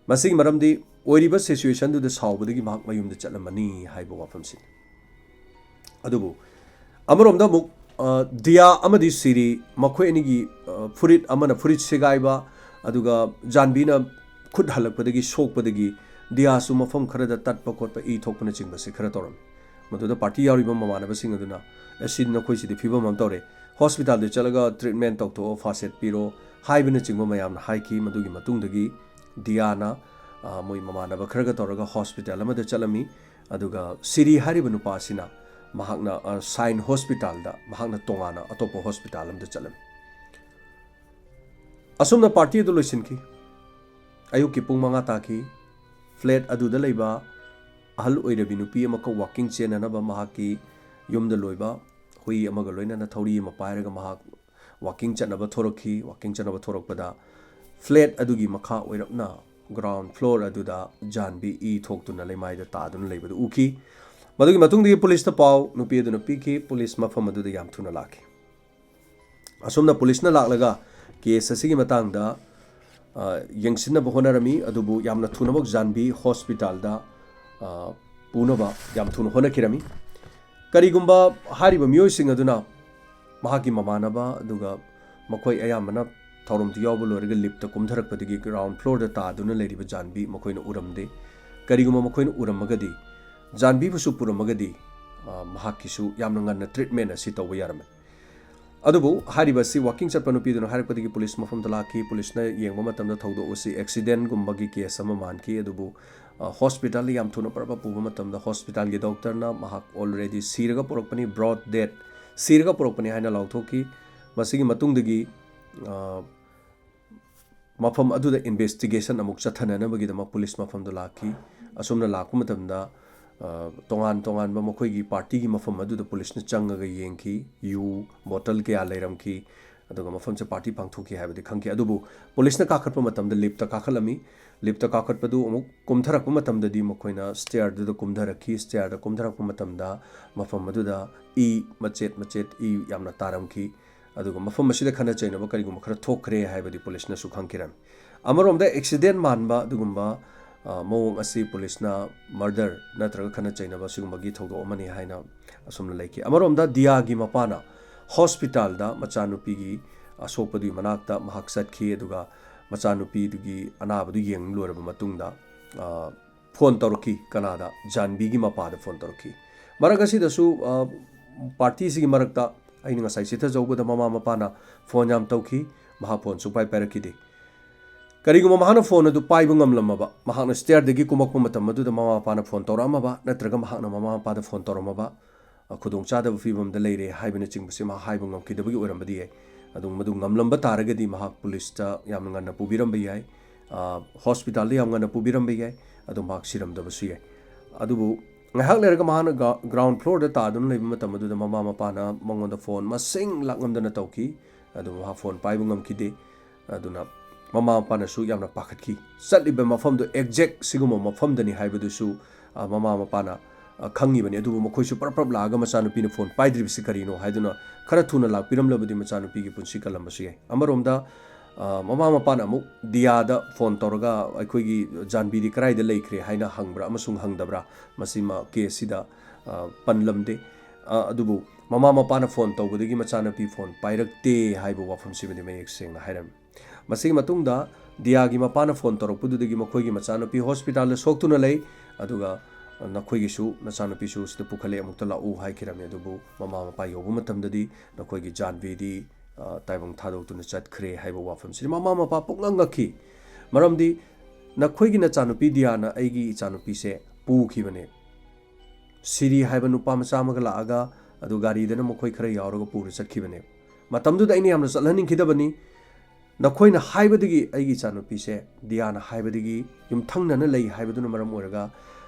ꯃꯁꯤꯒꯤ ꯃꯔꯝꯗꯤ ꯑꯣꯏꯔꯤꯕ situationꯗꯨꯗ ꯁꯥꯎꯕꯗꯒꯤ ꯃꯍꯥꯛ ꯃꯌꯨꯝꯗ ꯆꯠꯂꯝꯃꯅꯤ ꯍꯥꯏꯕ ꯋꯥꯐꯝꯁꯤꯅꯤ꯫ ꯑꯗꯨꯕꯨ ꯑꯃꯔꯣꯝꯗ ꯑꯃꯨꯛ, ꯑ, ꯗꯤꯌꯥ ꯑꯃꯗꯤ ꯁꯤꯔꯤ ꯃꯈꯣꯏ ꯑꯅꯤꯒꯤ, ꯑ, ꯐꯨꯔꯤꯠ, ꯑꯃꯅ ꯐꯨꯔꯤꯠ ꯁꯦꯒꯥꯏꯕ, ꯑꯗꯨꯒ ꯖꯥꯟꯕꯤꯅ ꯈꯨꯠ ꯍꯜꯂꯛꯄꯗꯒꯤ ꯁꯣꯛꯄꯗꯒꯤ ꯗꯤꯌꯥꯁꯨ ꯃꯐꯝ ꯈꯔꯗ ꯇꯠꯄ ꯈꯣꯠꯄ, ꯏ ꯊꯣꯛꯄꯅꯆꯤꯡꯕꯁꯤ ꯈꯔ ꯇꯧꯔꯝꯃꯤ꯫ ꯃꯗꯨꯗ party ꯌꯥꯎꯔꯤꯕ ꯃꯃꯥꯟꯅꯕꯁꯤꯡ ꯑꯗꯨꯅ, "ꯑꯦ, ꯁꯤ ꯅꯈꯣꯏꯁꯤꯗꯤ ꯐꯤꯕꯝ ꯑꯃ ꯇꯧꯔꯦ, hospitalꯗ ꯆꯠꯂꯒ treatment ꯇꯧꯊꯣꯛꯑꯣ, first aid ꯄꯤꯔꯣ" ꯍꯥꯏꯕꯅꯆꯤꯡꯕ ꯃꯌꯥꯝꯅ ꯍꯥꯏꯈꯤ꯫ ꯃꯗꯨꯒꯤ ꯃꯇꯨꯡꯗꯒꯤ ꯗꯤꯌꯥꯅ, ꯑ, ꯃꯣꯏ ꯃꯃꯥꯟꯅꯕ ꯈꯔꯒ ꯇꯧꯔꯒ ꯍꯣꯁꯄꯤꯇꯥꯜ ꯑꯃꯗ ꯆꯠꯂꯝꯃꯤ꯫ ꯑꯗꯨꯒ ꯁꯤꯔꯤ ꯍꯥꯏꯔꯤꯕ ꯅꯨꯄꯥ ꯑꯁꯤꯅ ꯃꯍꯥꯛꯅ, ꯑ, ꯁꯥꯏꯟ ꯍꯣꯁꯄꯤꯇꯥꯜꯗ, ꯃꯍꯥꯛꯅ ꯇꯣꯉꯥꯟꯅ ꯑꯇꯣꯞꯄ ꯍꯣꯁꯄꯤꯇꯥꯜ ꯑꯃꯗ ꯆꯠꯂꯝꯃꯤ꯫ ꯑꯁꯨꯝꯅ ꯄꯥꯔꯇꯤ ꯑꯗꯨ ꯂꯣꯏꯁꯤꯟꯈꯤ꯫ ꯑꯌꯨꯛꯀꯤ ꯄꯨꯡ ꯃꯉꯥ ꯇꯥꯈꯤ꯫ ꯐ꯭ꯂꯦꯠ ꯑꯗꯨꯗ ꯂꯩꯕ ꯑꯍꯜ ꯑꯣꯏꯔꯕꯤ ꯅꯨꯄꯤ ꯑꯃꯈꯛ ꯋꯥꯀꯤꯡ ꯆꯦꯟꯅꯅꯕ ꯃꯍꯥꯛꯀꯤ ꯌꯨꯝꯗ ꯂꯣꯏꯕ ꯍꯨꯏ ꯑꯃꯒ ꯂꯣꯏꯅꯅ ꯊꯧꯔꯤ ꯑꯃ ꯄꯥꯏꯔꯒ ꯃꯍꯥꯛ ꯋꯥꯀꯤꯡ ꯆꯠꯅꯕ ꯊꯣꯔꯛꯈꯤ꯫ ꯋꯥꯀꯤꯡ ꯆꯠꯅꯕ ꯊꯣꯔꯛꯄꯗ ꯐ꯭ꯂꯦꯠ ꯑꯗꯨꯒꯤ ꯃꯈꯥ ꯑꯣꯏꯔꯞꯅ ꯒ꯭ꯔꯥꯎꯟ ꯐ꯭ꯂꯣꯔ ꯑꯗꯨꯗ ꯖꯥꯟꯕꯤ ꯏ ꯊꯣꯛꯇꯨꯅ ꯂꯩꯃꯥꯏꯗ ꯇꯥꯗꯨꯅ ꯂꯩꯕꯗꯨ ꯎꯈꯤ꯫ ꯃꯗꯨꯒꯤ ꯃꯇꯨꯡꯗꯒꯤ ꯄꯨꯂꯤꯁꯇ ꯄꯥꯎ ꯅꯨꯄꯤ ꯑꯗꯨꯅ ꯄꯤꯈꯤ꯫ ꯄꯨꯂꯤꯁ ꯃꯐꯝ ꯑꯗꯨꯗ ꯌꯥꯝ ꯊꯨꯅ ꯂꯥꯛꯈꯤ꯫ ꯑꯁꯨꯝꯅ ꯄꯨꯂꯤꯁꯅ ꯂꯥꯛꯂꯒ ꯀꯦꯁ ꯑꯁꯤꯒꯤ ꯃꯇꯥꯡꯗ, ꯑ, ꯌꯦꯡꯁꯤꯟꯅꯕ ꯍꯣꯠꯅꯔꯝꯃꯤ, ꯑꯗꯨꯕꯨ ꯌꯥꯝꯅ ꯊꯨꯅꯃꯛ ꯖꯥꯟꯕꯤ ꯍꯣꯁꯄꯤꯇꯥꯜꯗ, ꯑ, ꯄꯨꯅꯕ ꯌꯥꯝ ꯊꯨꯅ ꯍꯣꯠꯅꯈꯤꯔꯝꯃꯤ꯫ ꯀꯔꯤꯒꯨꯝꯕ ꯍꯥꯏꯔꯤꯕ ꯃꯤꯑꯣꯏꯁꯤꯡ ꯑꯗꯨꯅ ꯃꯍꯥꯛꯀꯤ ꯃꯃꯥꯟꯅꯕ, ꯑꯗꯨꯒ ꯃꯈꯣꯏ ꯑꯌꯥꯝꯕꯅ ꯊꯧꯔꯝꯗꯨ ꯌꯥꯎꯕ ꯂꯣꯏꯔꯒ ꯂꯤꯞꯇ ꯀꯨꯝꯊꯔꯛꯄꯗꯒꯤ ꯒ꯭ꯔꯥꯎꯟ ꯐ꯭ꯂꯣꯔꯗ ꯇꯥꯗꯨꯅ ꯂꯩꯔꯤꯕ ꯖꯥꯟꯕꯤ ꯃꯈꯣꯏꯅ ꯎꯔꯝꯗꯦ꯫ ꯀꯔꯤꯒꯨꯝꯕ ꯃꯈꯣꯏꯅ ꯎꯔꯝꯃꯒꯗꯤ, ꯖꯥꯟꯕꯤꯕꯨꯁꯨ ꯄꯨꯔꯝꯃꯒꯗꯤ, ꯑ, ꯃꯍꯥꯛꯀꯤꯁꯨ ꯌꯥꯝꯅ ꯉꯟꯅ ꯇ꯭ꯔꯤꯠꯃꯦꯟ ꯑꯁꯤ ꯇꯧꯕ ꯌꯥꯔꯝꯃꯤ꯫ ꯑꯗꯨꯕꯨ ꯍꯥꯏꯔꯤꯕ ꯑꯁꯤ ꯋꯥꯀꯤꯡ ꯆꯠꯄ ꯅꯨꯄꯤꯗꯨꯅ ꯍꯥꯏꯔꯛꯄꯗꯒꯤ ꯄꯨꯂꯤꯁ ꯃꯐꯝꯗ ꯂꯥꯛꯈꯤ꯫ ꯄꯨꯂꯤꯁꯅ ꯌꯦꯡꯕ ꯃꯇꯝꯗ ꯊꯧꯗꯣꯛ ꯑꯁꯤ ꯑꯦꯛꯁꯤꯗꯦꯟꯒꯨꯝꯕꯒꯤ ꯀꯦꯁ ꯑꯃ ꯃꯥꯟꯈꯤ꯫ ꯑꯗꯨꯕꯨ, ꯑ, ꯍꯣꯁꯄꯤꯇꯥꯜꯗ ꯌꯥꯝ ꯊꯨꯅ ꯄ꯭ꯔꯞ ꯄ꯭ꯔꯞ ꯄꯨꯕ ꯃꯇꯝꯗ ꯍꯣꯁꯄꯤꯇꯥꯜꯒꯤ ꯗꯣꯛꯇꯔꯅ ꯃꯍꯥꯛ ꯑꯣꯜꯔꯦꯗꯤ ꯁꯤꯔꯒ ꯄꯨꯔꯛꯄꯅꯤ, ꯕ꯭ꯔꯣꯗ ꯗꯦꯠ, ꯁꯤꯔꯒ ꯄꯨꯔꯛꯄꯅꯤ ꯍꯥꯏꯅ ꯂꯥꯎꯊꯣꯛꯈꯤ꯫ ꯃꯁꯤꯒꯤ ꯃꯇꯨꯡꯗꯒꯤ, ꯑ, ꯃꯐꯝ ꯑꯗꯨꯗ ꯏꯟꯚꯦꯁꯇꯤꯒꯦꯁꯟ ꯑꯃꯨꯛ ꯆꯠꯊꯅꯅꯕꯒꯤꯗꯃꯛ ꯄꯨꯂꯤꯁ ꯃꯐꯝꯗ ꯂꯥꯛꯈꯤ꯫ ꯑꯁꯨꯝꯅ ꯂꯥꯛꯄ ꯃꯇꯝꯗ, ꯑ, ꯇꯣꯉꯥꯟ ꯇꯣꯉꯥꯟꯕ ꯃꯈꯣꯏꯒꯤ ꯄꯥꯔꯇꯤꯒꯤ ꯃꯐꯝ ꯑꯗꯨꯗ ꯄꯨꯂꯤꯁꯅ ꯆꯪꯉꯒ ꯌꯦꯡꯈꯤ꯫ ꯌꯨ ꯕꯣꯇꯜ ꯀꯌꯥ ꯂꯩꯔꯝꯈꯤ, ꯑꯗꯨꯒ ꯃꯐꯝꯁꯦ ꯄꯥꯔꯇꯤ ꯄꯥꯡꯊꯣꯛꯈꯤ ꯍꯥꯏꯕꯗꯤ ꯈꯪꯈꯤ꯫ ꯑꯗꯨꯕꯨ ꯄꯨꯂꯤꯁꯅ ꯀꯥꯈꯠꯄ ꯃꯇꯝꯗ ꯂꯤꯞꯇ ꯀꯥꯈꯠꯂꯝꯃꯤ꯫ ꯂꯤꯞꯇ ꯀꯥꯈꯠꯄꯗꯨ ꯑꯃꯨꯛ ꯀꯨꯝꯊꯔꯛꯄ ꯃꯇꯝꯗꯗꯤ ꯃꯈꯣꯏꯅ ꯁ꯭ꯇꯦꯌꯔꯗꯨꯗ ꯀꯨꯝꯊꯔꯛꯈꯤ꯫ ꯁ꯭ꯇꯦꯌꯔꯗ ꯀꯨꯝꯊꯔꯛꯄ ꯃꯇꯝꯗ ꯃꯐꯝ ꯑꯗꯨꯗ ꯏ ꯃꯆꯦꯠ ꯃꯆꯦꯠ ꯏ ꯌꯥꯝꯅ ꯇꯥꯔꯝꯈꯤ꯫ ꯑꯗꯨꯒ ꯃꯐꯝ ꯑꯁꯤꯗ ꯈꯠꯅ ꯆꯩꯅꯕ ꯀꯔꯤꯒꯨꯝꯕ ꯈꯔ ꯊꯣꯛꯈ꯭ꯔꯦ ꯍꯥꯏꯕꯗꯤ ꯄꯨꯂꯤꯁꯅꯁꯨ ꯈꯪꯈꯤꯔꯝꯃꯤ꯫ ꯑꯃꯔꯣꯝꯗ ꯑꯦꯛꯁꯤꯗꯦꯟ ꯃꯥꯟꯕ ꯑꯗꯨꯒꯨꯝꯕ, ꯑ, ꯃꯑꯣꯡ ꯑꯁꯤ ꯄꯨꯂꯤꯁꯅ ꯃꯔꯗꯔ ꯅꯠꯇ꯭ꯔꯒ ꯈꯠꯅ ꯆꯩꯅꯕ ꯁꯤꯒꯨꯝꯕꯒꯤ ꯊꯧꯗꯣꯛ ꯑꯃꯅꯤ ꯍꯥꯏꯅ ꯑꯁꯨꯝꯅ ꯂꯩꯈꯤ꯫ ꯑꯃꯔꯣꯝꯗ ꯗꯤꯌꯥꯒꯤ ꯃꯄꯥꯅ ꯍꯣꯁꯄꯤꯇꯥꯜꯗ ꯃꯆꯥꯅꯨꯄꯤꯒꯤ ꯑꯁꯣꯛꯄꯗꯨꯒꯤ ꯃꯅꯥꯛꯇ ꯃꯍꯥꯛ ꯆꯠꯈꯤ, ꯑꯗꯨꯒ ꯃꯆꯥꯅꯨꯄꯤꯗꯨꯒꯤ ꯑꯅꯥꯕꯗꯨ ꯌꯦꯡ ꯂꯣꯏꯔꯕ ꯃꯇꯨꯡꯗ, ꯑ, ꯐꯣꯟ ꯇꯧꯔꯛꯈꯤ꯫ ꯀꯅꯥꯗ? ꯖꯥꯟꯕꯤꯒꯤ ꯃꯄꯥꯗ ꯐꯣꯟ ꯇꯧꯔꯛꯈꯤ꯫ ꯃꯔꯛ ꯑꯁꯤꯗꯁꯨ, ꯑ, ꯄꯥꯔꯇꯤꯁꯤꯒꯤ ꯃꯔꯛꯇ ꯑꯩꯅ ꯉꯁꯥꯏ ꯆꯤꯊꯖꯧꯕꯗ ꯃꯃꯥ ꯃꯄꯥꯅ ꯐꯣꯟ ꯌꯥꯝ ꯇꯧꯈꯤ, ꯃꯍꯥꯛ ꯐꯣꯟ ꯁꯨꯡꯄꯥꯏ ꯄꯥꯏꯔꯛꯈꯤꯗꯦ꯫ ꯀꯔꯤꯒꯨꯝꯕ ꯃꯍꯥꯛꯅ ꯐꯣꯟ ꯑꯗꯨ ꯄꯥꯏꯕ ꯉꯝꯂꯝꯃꯕ, ꯃꯍꯥꯛꯅ ꯁ꯭ꯇꯦꯌꯔꯗꯒꯤ ꯀꯨꯝꯃꯛꯄ ꯃꯇꯝ ꯑꯗꯨꯗ ꯃꯃꯥ ꯃꯄꯥꯅ ꯐꯣꯟ ꯇꯧꯔꯛꯑꯝꯃꯕ, ꯅꯠꯇ꯭ꯔꯒ ꯃꯍꯥꯛꯅ ꯃꯃꯥ ꯃꯄꯥꯗ ꯐꯣꯟ ꯇꯧꯔꯝꯃꯕ, ꯑ, ꯈꯨꯗꯣꯡꯆꯥꯗꯕ ꯐꯤꯕꯝꯗ ꯂꯩꯔꯦ ꯍꯥꯏꯕꯅꯆꯤꯡꯕꯁꯤ ꯃꯍꯥꯛ ꯍꯥꯏꯕ ꯉꯝꯈꯤꯗꯕꯒꯤ ꯑꯣꯏꯔꯝꯕꯗꯤ ꯌꯥꯏ꯫ ꯑꯗꯨ ꯃꯗꯨ ꯉꯝꯂꯝꯕ ꯇꯥꯔꯒꯗꯤ ꯃꯍꯥꯛ ꯄꯨꯂꯤꯁꯇ ꯌꯥꯝꯅ ꯉꯟꯅ ꯄꯨꯕꯤꯔꯝꯕ ꯌꯥꯏ, ꯑ, ꯍꯣꯁꯄꯤꯇꯥꯜꯗ ꯌꯥꯝ ꯉꯟꯅ ꯄꯨꯕꯤꯔꯝꯕ ꯌꯥꯏ, ꯑꯗꯨ ꯃꯍꯥꯛ ꯁꯤꯔꯝꯗꯕꯁꯨ ꯌꯥꯏ꯫ ꯑꯗꯨꯕꯨ ꯉꯥꯏꯍꯥꯛ ꯂꯩꯔꯒ ꯃꯍꯥꯛꯅ ꯒ-, ꯒ꯭ꯔꯥꯎꯟ ꯐ꯭ꯂꯣꯔꯗ ꯇꯥꯗꯨꯅ ꯂꯩꯕ ꯃꯇꯝ ꯑꯗꯨꯗ ꯃꯃꯥ ꯃꯄꯥꯅ ꯃꯉꯣꯟꯗ ꯐꯣꯟ ꯃꯁꯤꯡ ꯂꯥꯛꯉꯝꯗꯅ ꯇꯧꯈꯤ꯫ ꯑꯗꯨ ꯃꯍꯥꯛ ꯐꯣꯟ ꯄꯥꯏꯕ ꯉꯝꯈꯤꯗꯦ꯫ ꯑꯗꯨꯅ ꯃꯃꯥ ꯃꯄꯥꯅꯁꯨ ꯌꯥꯝꯅ ꯄꯥꯈꯠꯈꯤ꯫ ꯆꯠꯂꯤꯕ ꯃꯐꯝꯗꯨ ꯑꯦꯛꯖꯦꯛ ꯁꯤꯒꯨꯝꯕ ꯃꯐꯝꯗꯅꯤ ꯍꯥꯏꯕꯗꯨꯁꯨ, ꯑ, ꯃꯃꯥ ꯃꯄꯥꯅ, ꯑ, ꯈꯪꯉꯤꯕꯅꯤ꯫ ꯑꯗꯨꯕꯨ ꯃꯈꯣꯏꯁꯨ ꯄ꯭ꯔꯞ ꯄ꯭ꯔꯞ ꯂꯥꯛꯑꯒ ꯃꯆꯥꯅꯨꯄꯤꯅ ꯐꯣꯟ ꯄꯥꯏꯗ꯭ꯔꯤꯕꯁꯤ ꯀꯔꯤꯅꯣ ꯍꯥꯏꯗꯨꯅ ꯈꯔ ꯊꯨꯅ ꯂꯥꯛꯄꯤꯔꯝꯂꯕꯗꯤ ꯃꯆꯥꯅꯨꯄꯤꯒꯤ ꯄꯨꯟꯁꯤ ꯀꯜꯂꯝꯕꯁꯨ ꯌꯥꯏ꯫ ꯑꯃꯔꯣꯝꯗ, ꯑ, ꯃꯃꯥ ꯃꯄꯥꯅ ꯑꯃꯨꯛ ꯗꯤꯌꯥꯗ ꯐꯣꯟ ꯇꯧꯔꯒ "ꯑꯩꯈꯣꯏꯒꯤ ꯖꯥꯟꯕꯤꯗꯤ ꯀꯗꯥꯏꯗ ꯂꯩꯈ꯭ꯔꯦ?" ꯍꯥꯏꯅ ꯍꯪꯕ꯭ꯔꯥ ꯑꯃꯁꯨꯡ ꯍꯪꯗꯕ꯭ꯔꯥ, ꯃꯁꯤꯃ ꯀꯦꯁꯁꯤꯗ, ꯑ, ꯄꯟꯂꯝꯗꯦ꯫ ꯑ, ꯑꯗꯨꯕꯨ ꯃꯃꯥ ꯃꯄꯥꯅ ꯐꯣꯟ ꯇꯧꯕꯗꯒꯤ ꯃꯆꯥꯅꯨꯄꯤ ꯐꯣꯟ ꯄꯥꯏꯔꯛꯇꯦ ꯍꯥꯏꯕ ꯋꯥꯐꯝꯁꯤꯃꯗꯤ ꯃꯌꯦꯛ ꯁꯦꯡꯅ ꯍꯥꯏꯔꯝꯃꯤ꯫ ꯃꯁꯤꯒꯤ ꯃꯇꯨꯡꯗ ꯗꯤꯌꯥꯒꯤ ꯃꯄꯥꯅ ꯐꯣꯟ ꯇꯧꯔꯛꯄꯗꯨꯗꯒꯤ ꯃꯈꯣꯏꯒꯤ ꯃꯆꯥꯅꯨꯄꯤ ꯍꯣꯁꯄꯤꯇꯥꯜꯗ ꯁꯣꯛꯇꯨꯅ ꯂꯩ, ꯑꯗꯨꯒ ꯅꯈꯣꯏꯒꯤꯁꯨ ꯅꯆꯥꯅꯨꯄꯤꯁꯨ ꯁꯤꯗ ꯄꯨꯈꯠꯂꯦ, ꯑꯃꯨꯛꯇ ꯂꯥꯛꯎ ꯍꯥꯏꯈꯤꯔꯝꯃꯤ꯫ ꯑꯗꯨꯕꯨ ꯃꯃꯥ ꯃꯄꯥ ꯌꯧꯕ ꯃꯇꯝꯗꯗꯤ ꯅꯈꯣꯏꯒꯤ ꯖꯥꯟꯕꯤꯗꯤ, ꯑ, ꯇꯥꯏꯕꯪ ꯊꯥꯗꯣꯛꯇꯨꯅ ꯆꯠꯈ꯭ꯔꯦ ꯍꯥꯏꯕ ꯋꯥꯐꯝꯁꯤꯅꯤ꯫ ꯃꯃꯥ ꯃꯄꯥ ꯄꯨꯛꯉꯛ ꯉꯛꯈꯤ꯫ ꯃꯔꯝꯗꯤ ꯅꯈꯣꯏꯒꯤ ꯅꯆꯥꯅꯨꯄꯤ ꯗꯤꯌꯥꯅ ꯑꯩꯒꯤ ꯏꯆꯥꯅꯨꯄꯤꯁꯦ ꯄꯨꯈꯤꯕꯅꯦ꯫ ꯁꯤꯔꯤ ꯍꯥꯏꯕ ꯅꯨꯄꯥ ꯃꯆꯥ ꯑꯃꯒ ꯂꯥꯛꯑꯒ, ꯑꯗꯨ ꯒꯥꯔꯤꯗꯅ ꯃꯈꯣꯏ ꯈꯔ ꯌꯥꯎꯔꯒ ꯄꯨꯔ ꯆꯠꯈꯤꯕꯅꯦ꯫ ꯃꯇꯝꯗꯨꯗ ꯑꯩꯅ ꯌꯥꯝꯅ ꯆꯠꯍꯟꯅꯤꯡꯈꯤꯗꯕꯅꯤ꯫ ꯅꯈꯣꯏꯅ ꯍꯥꯏꯕꯗꯒꯤ ꯑꯩꯒꯤ ꯏꯆꯥꯅꯨꯄꯤꯁꯦ ꯗꯤꯌꯥꯅ ꯍꯥꯏꯕꯗꯒꯤ ꯌꯨꯝꯊꯪꯅꯅ ꯂꯩ ꯍꯥꯏꯕꯗꯨꯅ ꯃꯔꯝ ꯑꯣꯏꯔꯒ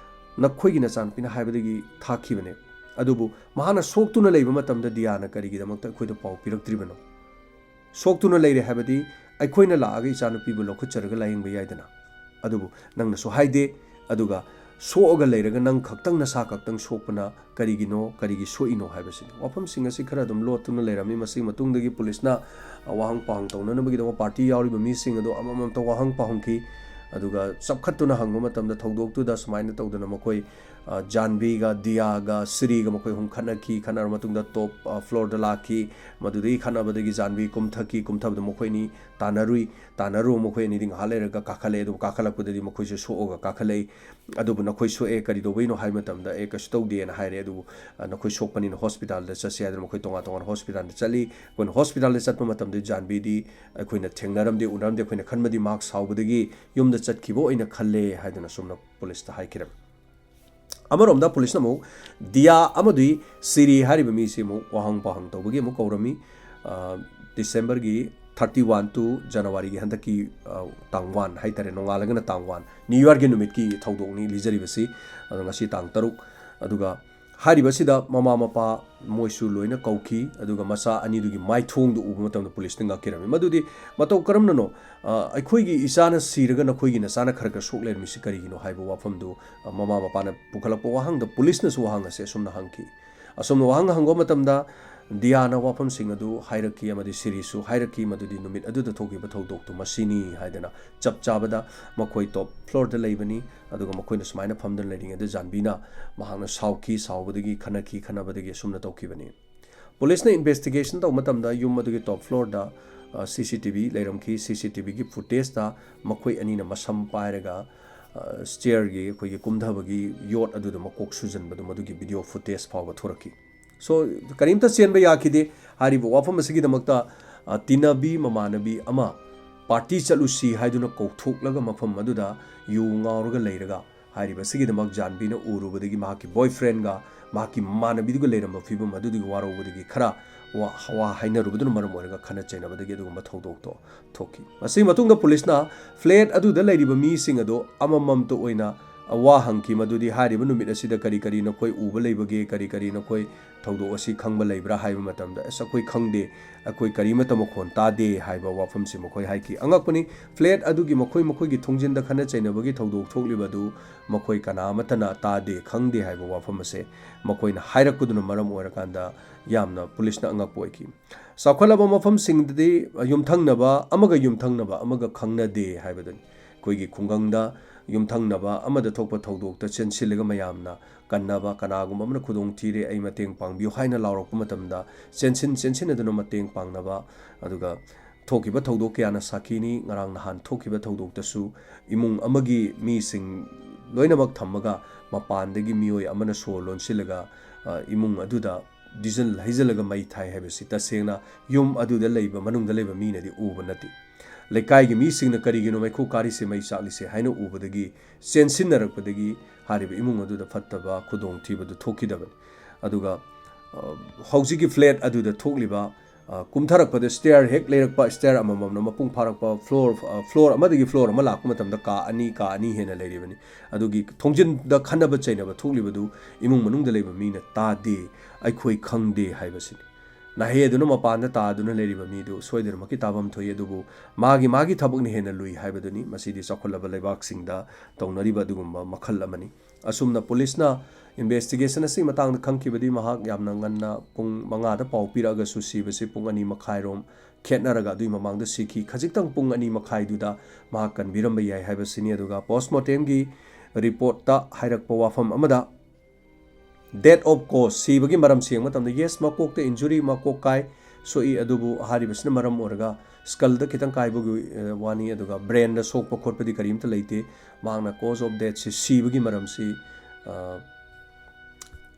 ꯅꯈꯣꯏꯒꯤ ꯅꯆꯥꯅꯨꯄꯤꯅ ꯍꯥꯏꯕꯗꯒꯤ ꯊꯥꯈꯤꯕꯅꯦ꯫ ꯑꯗꯨꯕꯨ ꯃꯍꯥꯛꯅ ꯁꯣꯛꯇꯨꯅ ꯂꯩꯕ ꯃꯇꯝꯗ ꯗꯤꯌꯥꯅ ꯀꯔꯤꯒꯤꯗꯃꯛꯇ ꯑꯩꯈꯣꯏꯗ ꯄꯥꯎ ꯄꯤꯔꯛꯇ꯭ꯔꯤꯕꯅꯣ? ꯁꯣꯛꯇꯨꯅ ꯂꯩꯔꯦ ꯍꯥꯏꯕꯗꯤ ꯑꯩꯈꯣꯏꯅ ꯂꯥꯛꯑꯒ ꯏꯆꯥꯅꯨꯄꯤꯕꯨ ꯂꯧꯈꯠꯆꯔꯒ ꯂꯥꯌꯦꯡꯕ ꯌꯥꯏꯗꯅ꯫ ꯑꯗꯨꯕꯨ ꯅꯪꯅꯁꯨ ꯍꯥꯏꯗꯦ, ꯑꯗꯨꯒ ꯁꯣꯛꯑꯒ ꯂꯩꯔꯒ ꯅꯪ ꯈꯛꯇꯪ, ꯅꯁꯥ ꯈꯛꯇꯪ ꯁꯣꯛꯄꯅ ꯀꯔꯤꯒꯤꯅꯣ, ꯀꯔꯤꯒꯤ ꯁꯣꯛꯏꯅꯣ ꯍꯥꯏꯕꯁꯤꯅꯤ꯫ ꯋꯥꯐꯝꯁꯤꯡ ꯑꯁꯤ ꯈꯔ ꯑꯗꯨꯝ ꯂꯣꯠꯇꯨꯅ ꯂꯩꯔꯝꯃꯤ꯫ ꯃꯁꯤꯒꯤ ꯃꯇꯨꯡꯗꯒꯤ ꯄꯨꯂꯤꯁꯅ, ꯑ, ꯋꯥꯍꯪ ꯄꯥꯎꯍꯪ ꯇꯧꯅꯅꯕꯒꯤꯗꯃꯛ ꯄꯥꯔꯇꯤ ꯌꯥꯎꯔꯤꯕ ꯃꯤꯁꯤꯡ ꯑꯗꯣ ꯑꯃꯃꯝꯇ ꯋꯥꯍꯪ ꯄꯥꯎꯍꯪꯈꯤ꯫ ꯑꯗꯨꯒ ꯆꯞꯈꯠꯇꯨꯅ ꯍꯪꯕ ꯃꯇꯝꯗ ꯊꯧꯗꯣꯛꯇꯨꯗ ꯁꯨꯃꯥꯏꯅ ꯇꯧꯗꯅ ꯃꯈꯣꯏ ꯑ, ꯖꯥꯟꯕꯤꯒ, ꯗꯤꯌꯥꯒ, ꯁꯤꯔꯤꯒ ꯃꯈꯣꯏ ꯑꯍꯨꯝ ꯈꯠꯅꯈꯤ꯫ ꯈꯠꯅꯔ ꯃꯇꯨꯡꯗ ꯇꯣꯞ, ꯑ, ꯐ꯭ꯂꯣꯔꯗ ꯂꯥꯛꯈꯤ꯫ ꯃꯗꯨꯗꯒꯤ ꯈꯠꯅꯕꯗꯒꯤ ꯖꯥꯟꯕꯤ ꯀꯨꯝꯊꯈꯤ꯫ ꯀꯨꯝꯊꯕꯗ ꯃꯈꯣꯏ ꯑꯅꯤ ꯇꯥꯟꯅꯔꯨꯏ꯫ ꯇꯥꯟꯅꯔꯨ ꯃꯈꯣꯏ ꯑꯅꯤꯗꯤ ꯉꯥꯏꯍꯥꯛ ꯂꯩꯔꯒ ꯀꯥꯈꯠꯂꯛꯑꯦ꯫ ꯑꯗꯨꯕꯨ ꯀꯥꯈꯠꯂꯛꯄꯗꯗꯤ ꯃꯈꯣꯏꯁꯨ ꯁꯣꯛꯑꯒ ꯀꯥꯈꯠꯂꯛꯏ꯫ ꯑꯗꯨꯕꯨ ꯅꯈꯣꯏ ꯁꯣꯛꯑꯦ, ꯀꯔꯤ ꯇꯧꯕꯩꯅꯣ ꯍꯥꯏꯕ ꯃꯇꯝꯗ, "ꯑꯦ, ꯀꯩꯁꯨ ꯇꯧꯗꯦꯅ" ꯍꯥꯏꯔꯦ꯫ ꯑꯗꯨꯕꯨ, ꯑ, "ꯅꯈꯣꯏ ꯁꯣꯛꯄꯅꯤꯅ ꯍꯣꯁꯄꯤꯇꯥꯜꯗ ꯆꯠꯁꯦ" ꯍꯥꯏꯗꯅ ꯃꯈꯣꯏ ꯇꯣꯉꯥꯟ ꯇꯣꯉꯥꯟ ꯍꯣꯁꯄꯤꯇꯥꯜꯗ ꯆꯠꯂꯤ꯫ ꯑꯩꯈꯣꯏꯅ ꯍꯣꯁꯄꯤꯇꯥꯜꯗ ꯆꯠꯄ ꯃꯇꯝꯗ ꯖꯥꯟꯕꯤꯗꯤ ꯑꯩꯈꯣꯏꯅ ꯊꯦꯡꯅꯔꯝꯗꯦ, ꯎꯅꯔꯝꯗꯦ꯫ ꯑꯩꯈꯣꯏꯅ ꯈꯟꯕꯗꯤ ꯃꯍꯥꯛ ꯁꯥꯎꯕꯗꯒꯤ ꯌꯨꯝꯗ ꯆꯠꯈꯤꯕ ꯑꯣꯏꯅ ꯈꯜꯂꯦ ꯍꯥꯏꯗꯅ ꯑꯁꯨꯝꯅ ꯄꯨꯂꯤꯁꯇ ꯍꯥꯏꯈꯤꯔꯝꯃꯤ꯫ ꯑꯃꯔꯣꯝꯗ ꯄꯨꯂꯤꯁꯅ ꯑꯃꯨꯛ ꯗꯤꯌꯥ ꯑꯃꯗꯤ ꯁꯤꯔꯤ ꯍꯥꯏꯔꯤꯕ ꯃꯤꯁꯤ ꯑꯃꯨꯛ ꯋꯥꯍꯪ ꯄꯥꯎꯍꯪ ꯇꯧꯕꯒꯤ ꯑꯃꯨꯛ ꯀꯧꯔꯝꯃꯤ꯫ ꯑ, ꯗꯤꯁꯦꯝꯕꯔꯒꯤ thirty one to ꯖꯅꯋꯥꯔꯤꯒꯤ ꯍꯟꯗꯛꯀꯤ, ꯑ, ꯇꯥꯡ one ꯍꯥꯏꯇꯥꯔꯦ, ꯅꯣꯡꯉꯥꯜꯂꯒꯅ ꯇꯥꯡ one, ꯅ꯭ꯌꯨ ꯌꯥꯔꯒꯤ ꯅꯨꯃꯤꯠꯀꯤ ꯊꯧꯗꯣꯛꯅꯤ ꯂꯤꯖꯔꯤꯕꯁꯤ꯫ ꯑꯗꯣ ꯉꯁꯤ ꯇꯥꯡ ꯇꯔꯨꯛ꯫ ꯑꯗꯨꯒ ꯍꯥꯏꯔꯤꯕꯁꯤꯗ ꯃꯃꯥ ꯃꯄꯥ ꯃꯣꯏꯁꯨ ꯂꯣꯏꯅ ꯀꯧꯈꯤ, ꯑꯗꯨꯒ ꯃꯆꯥ ꯑꯅꯤꯗꯨꯒꯤ ꯃꯥꯏꯊꯣꯡꯗꯨ ꯎꯕ ꯃꯇꯝꯗ ꯄꯨꯂꯤꯁꯅ ꯉꯛꯈꯤꯔꯝꯃꯤ꯫ ꯃꯗꯨꯗꯤ ꯃꯇꯧ ꯀꯔꯝꯅꯅꯣ, ꯑ, "ꯑꯩꯈꯣꯏꯒꯤ ꯏꯆꯥꯅ ꯁꯤꯔꯒ ꯅꯈꯣꯏꯒꯤ ꯅꯆꯥꯅ ꯈꯔ ꯈꯔ ꯁꯣꯛ ꯂꯩꯔꯝꯃꯤꯁꯤ ꯀꯔꯤꯒꯤꯅꯣ?" ꯍꯥꯏꯕ ꯋꯥꯐꯝꯗꯨ, ꯑ, ꯃꯃꯥ ꯃꯄꯥꯅ ꯄꯨꯈꯠꯂꯛꯄ ꯋꯥꯍꯪꯗ ꯄꯨꯂꯤꯁꯅꯁꯨ ꯋꯥꯍꯪ ꯑꯁꯦ ꯑꯁꯨꯝꯅ ꯍꯪꯈꯤ꯫ ꯑꯁꯨꯝꯅ ꯋꯥꯍꯪ ꯍꯪꯕ ꯃꯇꯝꯗ ꯗꯤꯌꯥꯅ ꯋꯥꯐꯝꯁꯤꯡ ꯑꯗꯨ ꯍꯥꯏꯔꯛꯈꯤ ꯑꯃꯗꯤ ꯁꯤꯔꯤꯁꯨ ꯍꯥꯏꯔꯛꯈꯤ, ꯃꯗꯨꯗꯤ ꯅꯨꯃꯤꯠ ꯑꯗꯨꯗ ꯊꯣꯛꯈꯤꯕ ꯊꯧꯗꯣꯛꯇꯨ ꯃꯁꯤꯅꯤ ꯍꯥꯏꯗꯅ꯫ ꯆꯞ ꯆꯥꯕꯗ ꯃꯈꯣꯏ ꯇꯣꯞ ꯐ꯭ꯂꯣꯔꯗ ꯂꯩꯕꯅꯤ, ꯑꯗꯨꯒ ꯃꯈꯣꯏꯅ ꯁꯨꯃꯥꯏꯅ ꯐꯝꯗꯨꯅ ꯂꯩꯔꯤꯉꯩꯗ ꯖꯥꯟꯕꯤꯅ ꯃꯍꯥꯛꯅ ꯁꯥꯎꯈꯤ, ꯁꯥꯎꯕꯗꯒꯤ ꯈꯠꯅꯈꯤ, ꯈꯠꯅꯕꯗꯒꯤ ꯑꯁꯨꯝꯅ ꯇꯧꯈꯤꯕꯅꯤ꯫ ꯄꯨꯂꯤꯁꯅ ꯏꯟꯚꯦꯁꯇꯤꯒꯦꯁꯟ ꯇꯧꯕ ꯃꯇꯝꯗ ꯌꯨꯝ ꯑꯗꯨꯒꯤ ꯇꯣꯞ ꯐ꯭ꯂꯣꯔꯗ, ꯑ, CCTV ꯂꯩꯔꯝꯈꯤ꯫ CCTVꯒꯤ ꯐꯨꯇꯦꯖꯇ ꯃꯈꯣꯏ ꯑꯅꯤꯅ ꯃꯁꯝ ꯄꯥꯏꯔꯒ, ꯑ, ꯁ꯭ꯇꯦꯌꯔꯒꯤ ꯑꯩꯈꯣꯏꯒꯤ ꯀꯨꯝꯊꯕꯒꯤ ꯌꯣꯠ ꯑꯗꯨꯗ ꯃꯀꯣꯛ ꯁꯨꯖꯟꯕꯗꯨ ꯃꯗꯨꯒꯤ ꯚꯤꯗꯤꯑꯣ ꯐꯨꯇꯦꯖ ꯐꯥꯎꯕ ꯊꯣꯔꯛꯈꯤ꯫ So, ꯀꯔꯤꯝꯇ ꯆꯦꯟꯕ ꯌꯥꯈꯤꯗꯦ꯫ ꯍꯥꯏꯔꯤꯕ ꯋꯥꯐꯝ ꯑꯁꯤꯒꯤꯗꯃꯛꯇ, ꯑ, ꯇꯤꯟꯅꯕꯤ ꯃꯃꯥꯟꯅꯕꯤ ꯑꯃ ꯄꯥꯔꯇꯤ ꯆꯠꯂꯨꯁꯤ ꯍꯥꯏꯗꯨꯅ ꯀꯧꯊꯣꯛꯂꯒ ꯃꯐꯝ ꯑꯗꯨꯗ ꯌꯨ ꯉꯥꯎꯔꯒ ꯂꯩꯔꯒ ꯍꯥꯏꯔꯤꯕ ꯑꯁꯤꯒꯤꯗꯃꯛ ꯖꯥꯟꯕꯤꯅ ꯎꯔꯨꯕꯗꯒꯤ ꯃꯍꯥꯛꯀꯤ ꯕꯣꯏꯐ꯭ꯔꯦꯟꯒ ꯃꯍꯥꯛꯀꯤ ꯃꯃꯥꯟꯅꯕꯤꯗꯨꯒ ꯂꯩꯔꯝꯕ ꯐꯤꯕꯝ ꯑꯗꯨꯗꯨꯒꯤ ꯋꯥꯔꯧꯕꯗꯒꯤ ꯈꯔ ꯋꯥ, ꯋꯥ ꯍꯥꯏꯅꯔꯨꯕꯗꯨꯅ ꯃꯔꯝ ꯑꯣꯏꯔꯒ ꯈꯠꯅ ꯆꯩꯅꯕꯗꯒꯤ ꯑꯗꯨꯒꯨꯝꯕ ꯊꯧꯗꯣꯛꯇꯣ ꯊꯣꯛꯈꯤ꯫ ꯃꯁꯤꯒꯤ ꯃꯇꯨꯡꯗ ꯄꯨꯂꯤꯁꯅ ꯐ꯭ꯂꯦꯠ ꯑꯗꯨꯗ ꯂꯩꯔꯤꯕ ꯃꯤꯁꯤꯡ ꯑꯗꯨ ꯑꯃꯃꯝꯇ ꯑꯣꯏꯅ ꯋꯥ ꯍꯪꯈꯤ, ꯃꯗꯨꯗꯤ ꯍꯥꯏꯔꯤꯕ ꯅꯨꯃꯤꯠ ꯑꯁꯤꯗ ꯀꯔꯤ ꯀꯔꯤ ꯅꯈꯣꯏ ꯎꯕ ꯂꯩꯕꯒꯦ, ꯀꯔꯤ ꯀꯔꯤ ꯅꯈꯣꯏ ꯊꯧꯗꯣꯛ ꯑꯁꯤ ꯈꯪꯕ ꯂꯩꯕ꯭ꯔꯥ ꯍꯥꯏꯕ ꯃꯇꯝꯗ, "ꯑꯁ, ꯑꯩꯈꯣꯏ ꯈꯪꯗꯦ, ꯑꯩꯈꯣꯏ ꯀꯔꯤꯃꯠꯇ ꯃꯈꯣꯟ ꯇꯥꯗꯦ" ꯍꯥꯏꯕ ꯋꯥꯐꯝꯁꯤ ꯃꯈꯣꯏ ꯍꯥꯏꯈꯤ꯫ ꯑꯉꯛꯄꯅꯤ, ꯐ꯭ꯂꯦꯠ ꯑꯗꯨꯒꯤ ꯃꯈꯣꯏ ꯃꯈꯣꯏꯒꯤ ꯊꯣꯡꯖꯤꯟꯗ ꯈꯠꯅ ꯆꯩꯅꯕꯒꯤ ꯊꯧꯗꯣꯛ ꯊꯣꯛꯂꯤꯕ ꯑꯗꯨ ꯃꯈꯣꯏ ꯀꯅꯥ ꯑꯃꯠꯇꯅ ꯇꯥꯗꯦ, ꯈꯪꯗꯦ ꯍꯥꯏꯕ ꯋꯥꯐꯝ ꯑꯁꯦ ꯃꯈꯣꯏꯅ ꯍꯥꯏꯔꯛꯄꯗꯨꯅ ꯃꯔꯝ ꯑꯣꯏꯔꯀꯥꯟꯗ ꯌꯥꯝꯅ ꯄꯨꯂꯤꯁꯅ ꯑꯉꯛꯄ ꯑꯣꯏꯈꯤ꯫ ꯆꯥꯎꯈꯠꯂꯕ ꯃꯐꯝꯁꯤꯡꯗꯗꯤ ꯌꯨꯝꯊꯪꯅꯕ ꯑꯃꯒ ꯌꯨꯝꯊꯪꯅꯕ ꯑꯃꯒ ꯈꯪꯅꯗꯦ ꯍꯥꯏꯕꯗꯨꯅꯤ꯫ ꯑꯩꯈꯣꯏꯒꯤ ꯈꯨꯡꯒꯪꯗ ꯌꯨꯝꯊꯪꯅꯕ ꯑꯃꯗ ꯊꯣꯛꯄ ꯊꯧꯗꯣꯛꯇ ꯆꯦꯟꯁꯤꯜꯂꯒ ꯃꯌꯥꯝꯅ ꯀꯟꯅꯕ, ꯀꯅꯥꯒꯨꯝꯕ ꯑꯃꯅ "ꯈꯨꯗꯣꯡ ꯊꯤꯔꯦ, ꯑꯩ ꯃꯇꯦꯡ ꯄꯥꯡꯕꯤꯌꯨ" ꯍꯥꯏꯅ ꯂꯥꯎꯔꯛꯄ ꯃꯇꯝꯗ ꯆꯦꯟꯁꯤꯟ ꯆꯦꯟꯁꯤꯟꯅꯗꯨꯅ ꯃꯇꯦꯡ ꯄꯥꯡꯅꯕ, ꯑꯗꯨꯒ ꯊꯣꯛꯈꯤꯕ ꯊꯧꯗꯣꯛ ꯀꯌꯥꯅ ꯁꯥꯈꯤꯅꯤ꯫ ꯉꯔꯥꯡ ꯅꯍꯥꯟ ꯊꯣꯛꯈꯤꯕ ꯊꯧꯗꯣꯛꯇꯁꯨ ꯏꯃꯨꯡ ꯑꯃꯒꯤ ꯃꯤꯁꯤꯡ ꯂꯣꯏꯅꯃꯛ ꯊꯝꯃꯒ ꯃꯄꯥꯟꯗꯒꯤ ꯃꯤꯑꯣꯏ ꯑꯃꯅ ꯁꯣꯔ ꯂꯣꯟꯁꯤꯜꯂꯒ, ꯑ, ꯏꯃꯨꯡ ꯑꯗꯨꯗ ꯗꯤꯖꯜ ꯍꯩꯖꯤꯜꯂꯒ ꯃꯩ ꯊꯥꯏ ꯍꯥꯏꯕꯁꯤ ꯇꯁꯦꯡꯅ ꯌꯨꯝ ꯑꯗꯨꯗ ꯂꯩꯕ, ꯃꯅꯨꯡꯗ ꯂꯩꯕ ꯃꯤꯅꯗꯤ ꯎꯕ ꯅꯠꯇꯦ꯫ ꯂꯩꯀꯥꯏꯒꯤ ꯃꯤꯁꯤꯡꯅ "ꯀꯔꯤꯒꯤꯅꯣ ꯃꯩꯈꯨ ꯀꯥꯔꯤꯁꯦ, ꯃꯩ ꯆꯥꯛꯂꯤꯁꯦ?" ꯍꯥꯏꯅ ꯎꯕꯗꯒꯤ, ꯆꯦꯟꯁꯤꯟꯅꯔꯛꯄꯗꯒꯤ ꯍꯥꯏꯔꯤꯕ ꯏꯃꯨꯡ ꯑꯗꯨꯗ ꯐꯠꯇꯕ ꯈꯨꯗꯣꯡꯊꯤꯕꯗꯨ ꯊꯣꯛꯈꯤꯗꯕꯅꯤ꯫ ꯑꯗꯨꯒ, ꯑ, ꯍꯧꯖꯤꯛꯀꯤ flat ꯑꯗꯨꯗ ꯊꯣꯛꯂꯤꯕ, ꯑ, ꯀꯨꯝꯊꯔꯛꯄꯗ stair ꯍꯦꯛ ꯂꯩꯔꯛꯄ, stair ꯑꯃꯃꯝꯅ ꯃꯄꯨꯡ ꯐꯥꯔꯛꯄ, floor, ꯑ, floor ꯑꯃꯗꯒꯤ floor ꯑꯃ ꯂꯥꯛꯄ ꯃꯇꯝꯗ ꯀꯥ ꯑꯅꯤ, ꯀꯥ ꯑꯅꯤ ꯍꯦꯟꯅ ꯂꯩꯔꯤꯕꯅꯤ꯫ ꯑꯗꯨꯒꯤ ꯊꯣꯡꯖꯤꯟꯗ ꯈꯠꯅꯕ ꯆꯩꯅꯕ ꯊꯣꯛꯂꯤꯕꯗꯨ ꯏꯃꯨꯡ ꯃꯅꯨꯡꯗ ꯂꯩꯕ ꯃꯤꯅ ꯇꯥꯗꯦ, ꯑꯩꯈꯣꯏ ꯈꯪꯗꯦ ꯍꯥꯏꯕꯁꯤꯅꯤ꯫ ꯅꯥꯍꯦ ꯑꯗꯨꯅ ꯃꯄꯥꯟꯗ ꯇꯥꯗꯨꯅ ꯂꯩꯔꯤꯕ ꯃꯤꯗꯨ ꯁꯣꯏꯗꯅꯃꯛꯀꯤ ꯇꯥꯐꯝ ꯊꯣꯛꯏ, ꯑꯗꯨꯕꯨ ꯃꯥꯒꯤ, ꯃꯥꯒꯤ ꯊꯕꯛꯅ ꯍꯦꯟꯅ ꯂꯨꯏ ꯍꯥꯏꯕꯗꯨꯅꯤ꯫ ꯃꯁꯤꯗꯤ ꯆꯥꯎꯈꯠꯂꯕ ꯂꯩꯕꯥꯛꯁꯤꯡꯗ ꯇꯧꯅꯔꯤꯕ ꯑꯗꯨꯒꯨꯝꯕ ꯃꯈꯜ ꯑꯃꯅꯤ꯫ ꯑꯁꯨꯝꯅ ꯄꯨꯂꯤꯁꯅ investigation ꯑꯁꯤꯒꯤ ꯃꯇꯥꯡꯗ ꯈꯪꯈꯤꯕꯗꯤ ꯃꯍꯥꯛ ꯌꯥꯝꯅ ꯉꯟꯅ ꯄꯨꯡ ꯃꯉꯥꯗ ꯄꯥꯎ ꯄꯤꯔꯛꯑꯒꯁꯨ ꯁꯤꯕꯁꯤ ꯄꯨꯡ ꯑꯅꯤ ꯃꯈꯥꯏꯔꯣꯝ ꯈꯦꯠꯅꯔꯒ ꯑꯗꯨꯒꯤ ꯃꯃꯥꯡꯗ ꯁꯤꯈꯤ꯫ ꯈꯖꯤꯛꯇꯪ ꯄꯨꯡ ꯑꯅꯤ ꯃꯈꯥꯏꯗꯨꯗ ꯃꯍꯥꯛ ꯀꯟꯕꯤꯔꯝꯕ ꯌꯥꯏ ꯍꯥꯏꯕꯁꯤꯅꯤ꯫ ꯑꯗꯨꯒ post mortemꯒꯤ reportꯇ ꯍꯥꯏꯔꯛꯄ ꯋꯥꯐꯝ ꯑꯃꯗ, "Death of cause", ꯁꯤꯕꯒꯤ ꯃꯔꯝ ꯁꯦꯡꯕ ꯃꯇꯝꯗ, yes, ꯃꯀꯣꯛꯇ injury, ꯃꯀꯣꯛ ꯀꯥꯏ, ꯁꯣꯛꯏ, ꯑꯗꯨꯕꯨ ꯍꯥꯏꯔꯤꯕꯁꯤꯅ ꯃꯔꯝ ꯑꯣꯏꯔꯒ skullꯗ ꯈꯤꯇꯪ ꯀꯥꯏꯕꯒꯤ, ꯑ, ꯋꯥꯅꯤ, ꯑꯗꯨꯒ brainꯗ ꯁꯣꯛꯄ ꯈꯣꯠꯄꯗꯤ ꯀꯔꯤꯝꯇ ꯂꯩꯇꯦ꯫ ꯃꯍꯥꯛꯅ cause of deathꯁꯤ, ꯁꯤꯕꯒꯤ ꯃꯔꯝꯁꯤ, ꯑ,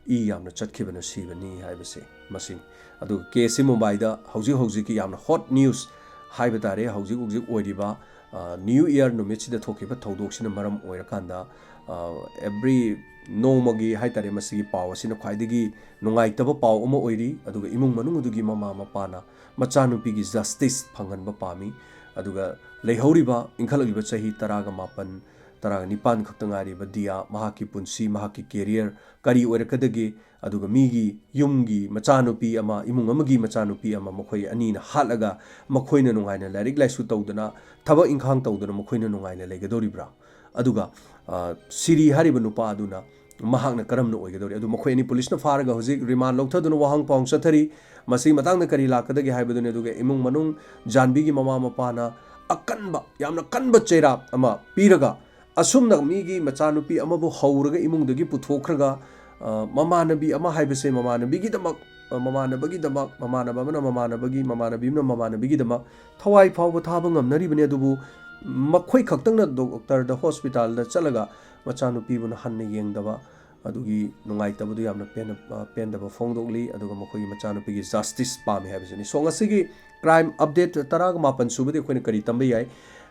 ꯏ ꯌꯥꯝꯅ ꯆꯠꯈꯤꯕꯅ ꯁꯤꯕꯅꯤ ꯍꯥꯏꯕꯁꯦ ꯃꯁꯤꯅꯤ꯫ ꯑꯗꯨꯒ caseꯁꯤ ꯃꯨꯝꯕꯥꯏꯗ ꯍꯧꯖꯤꯛ ꯍꯧꯖꯤꯛꯀꯤ ꯌꯥꯝꯅ hot news ꯍꯥꯏꯕ ꯇꯥꯔꯦ, ꯍꯧꯖꯤꯛ ꯍꯧꯖꯤꯛ ꯑꯣꯏꯔꯤꯕ, ꯑ, New Year ꯅꯨꯃꯤꯠꯁꯤꯗ ꯊꯣꯛꯈꯤꯕ ꯊꯧꯗꯣꯛꯁꯤꯅ ꯃꯔꯝ ꯑꯣꯏꯔꯀꯥꯟꯗ, ꯑ, every ꯅꯣꯡꯃꯒꯤ ꯍꯥꯏ ꯇꯥꯔꯦ, ꯃꯁꯤꯒꯤ ꯄꯥꯎ ꯑꯁꯤꯅ ꯈ꯭ꯋꯥꯏꯗꯒꯤ ꯅꯨꯡꯉꯥꯏꯇꯕ ꯄꯥꯎ ꯑꯃ ꯑꯣꯏꯔꯤ꯫ ꯑꯗꯨꯒ ꯏꯃꯨꯡ ꯃꯅꯨꯡ ꯑꯗꯨꯒꯤ ꯃꯃꯥ ꯃꯄꯥꯅ ꯃꯆꯥꯅꯨꯄꯤꯒꯤ justice ꯐꯪꯍꯟꯕ ꯄꯥꯝꯃꯤ꯫ ꯑꯗꯨꯒ ꯂꯩꯍꯧꯔꯤꯕ ꯏꯟꯈꯠꯂꯛꯂꯤꯕ ꯆꯍꯤ ꯇꯔꯥꯒ ꯃꯥꯄꯟ, ꯇꯔꯥꯒ ꯅꯤꯄꯥꯟ ꯈꯛꯇ ꯉꯥꯏꯔꯤꯕ ꯗꯤꯌꯥ, ꯃꯍꯥꯛꯀꯤ ꯄꯨꯟꯁꯤ, ꯃꯍꯥꯛꯀꯤ career ꯀꯔꯤ ꯑꯣꯏꯔꯛꯀꯗꯒꯦ? ꯑꯗꯨꯒ ꯃꯤꯒꯤ ꯌꯨꯝꯒꯤ ꯃꯆꯥꯅꯨꯄꯤ ꯑꯃ, ꯏꯃꯨꯡ ꯑꯃꯒꯤ ꯃꯆꯥꯅꯨꯄꯤ ꯑꯃ ꯃꯈꯣꯏ ꯑꯅꯤꯅ ꯍꯥꯠꯂꯒ ꯃꯈꯣꯏꯅ ꯅꯨꯡꯉꯥꯏꯅ ꯂꯥꯏꯔꯤꯛ ꯂꯥꯏꯁꯨ ꯇꯧꯗꯅ, ꯊꯕꯛ ꯏꯪꯈꯥꯡ ꯇꯧꯗꯅ ꯃꯈꯣꯏꯅ ꯅꯨꯡꯉꯥꯏꯅ ꯂꯩꯒꯗꯧꯔꯤꯕ꯭ꯔꯥ? ꯑꯗꯨꯒ, ꯑ, ꯁꯤꯔꯤ ꯍꯥꯏꯔꯤꯕ ꯅꯨꯄꯥ ꯑꯗꯨꯅ ꯃꯍꯥꯛꯅ ꯀꯔꯝꯅ ꯑꯣꯏꯒꯗꯧꯔꯤ? ꯑꯗꯨ ꯃꯈꯣꯏ ꯑꯅꯤ ꯄꯨꯂꯤꯁꯅ ꯐꯥꯔꯒ ꯍꯧꯖꯤꯛ remand ꯂꯧꯊꯗꯨꯅ ꯋꯥꯍꯪ ꯄꯥꯎꯍꯪ ꯆꯠꯊꯔꯤ꯫ ꯃꯁꯤꯒꯤ ꯃꯇꯥꯡꯗ ꯀꯔꯤ ꯂꯥꯛꯀꯗꯒꯦ ꯍꯥꯏꯕꯗꯨꯅꯤ꯫ ꯑꯗꯨꯒ ꯏꯃꯨꯡ ꯃꯅꯨꯡ, ꯖꯥꯟꯕꯤꯒꯤ ꯃꯃꯥ ꯃꯄꯥꯅ ꯑꯀꯟꯕ, ꯌꯥꯝꯅ ꯀꯟꯕ ꯆꯩꯔꯥꯛ ꯑꯃ ꯄꯤꯔꯒ, ꯑꯁꯨꯝꯅ ꯃꯤꯒꯤ ꯃꯆꯥꯅꯨꯄꯤ ꯑꯃꯕꯨ ꯍꯧꯔꯒ ꯏꯃꯨꯡꯗꯒꯤ ꯄꯨꯊꯣꯛꯈ꯭ꯔꯒ, ꯑ, ꯃꯃꯥꯟꯅꯕꯤ ꯑꯃ ꯍꯥꯏꯕꯁꯦ ꯃꯃꯥꯟꯅꯕꯤꯒꯤꯗꯃꯛ, ꯑ, ꯃꯃꯥꯟꯅꯕꯒꯤꯗꯃꯛ, ꯃꯃꯥꯟꯅꯕ ꯑꯃꯅ ꯃꯃꯥꯟꯅꯕꯒꯤ, ꯃꯃꯥꯟꯅꯕꯤ ꯑꯃꯅ ꯃꯃꯥꯟꯅꯕꯤꯒꯤꯗꯃꯛ ꯊꯋꯥꯏ ꯐꯥꯎꯕ ꯊꯥꯕ ꯉꯝꯅꯔꯤꯕꯅꯤ꯫ ꯑꯗꯨꯕꯨ ꯃꯈꯣꯏ ꯈꯛꯇꯪꯅ ꯗꯣꯛꯇꯔꯗ, ꯍꯣꯁꯄꯤꯇꯥꯜꯗ ꯆꯠꯂꯒ ꯃꯆꯥꯅꯨꯄꯤꯕꯨꯅ ꯍꯟꯅ ꯌꯦꯡꯗꯕ, ꯑꯗꯨꯒꯤ ꯅꯨꯡꯉꯥꯏꯇꯕꯗꯨ ꯌꯥꯝꯅ ꯄꯦꯟꯅ, ꯑ, ꯄꯦꯟꯗꯕ ꯐꯣꯡꯗꯣꯛꯂꯤ꯫ ꯑꯗꯨꯒ ꯃꯈꯣꯏꯒꯤ ꯃꯆꯥꯅꯨꯄꯤꯒꯤ ꯖꯁꯇꯤꯁ ꯄꯥꯝꯃꯤ ꯍꯥꯏꯕꯁꯤꯅꯤ꯫ So, ꯉꯁꯤꯒꯤ ꯀ꯭ꯔꯥꯏꯝ ꯑꯞꯗꯦꯠ ꯇꯔꯥꯒ ꯃꯥꯄꯟ ꯁꯨꯕꯗꯤ ꯑꯩꯈꯣꯏꯅ ꯀꯔꯤ ꯇꯝꯕ ꯌꯥꯏ?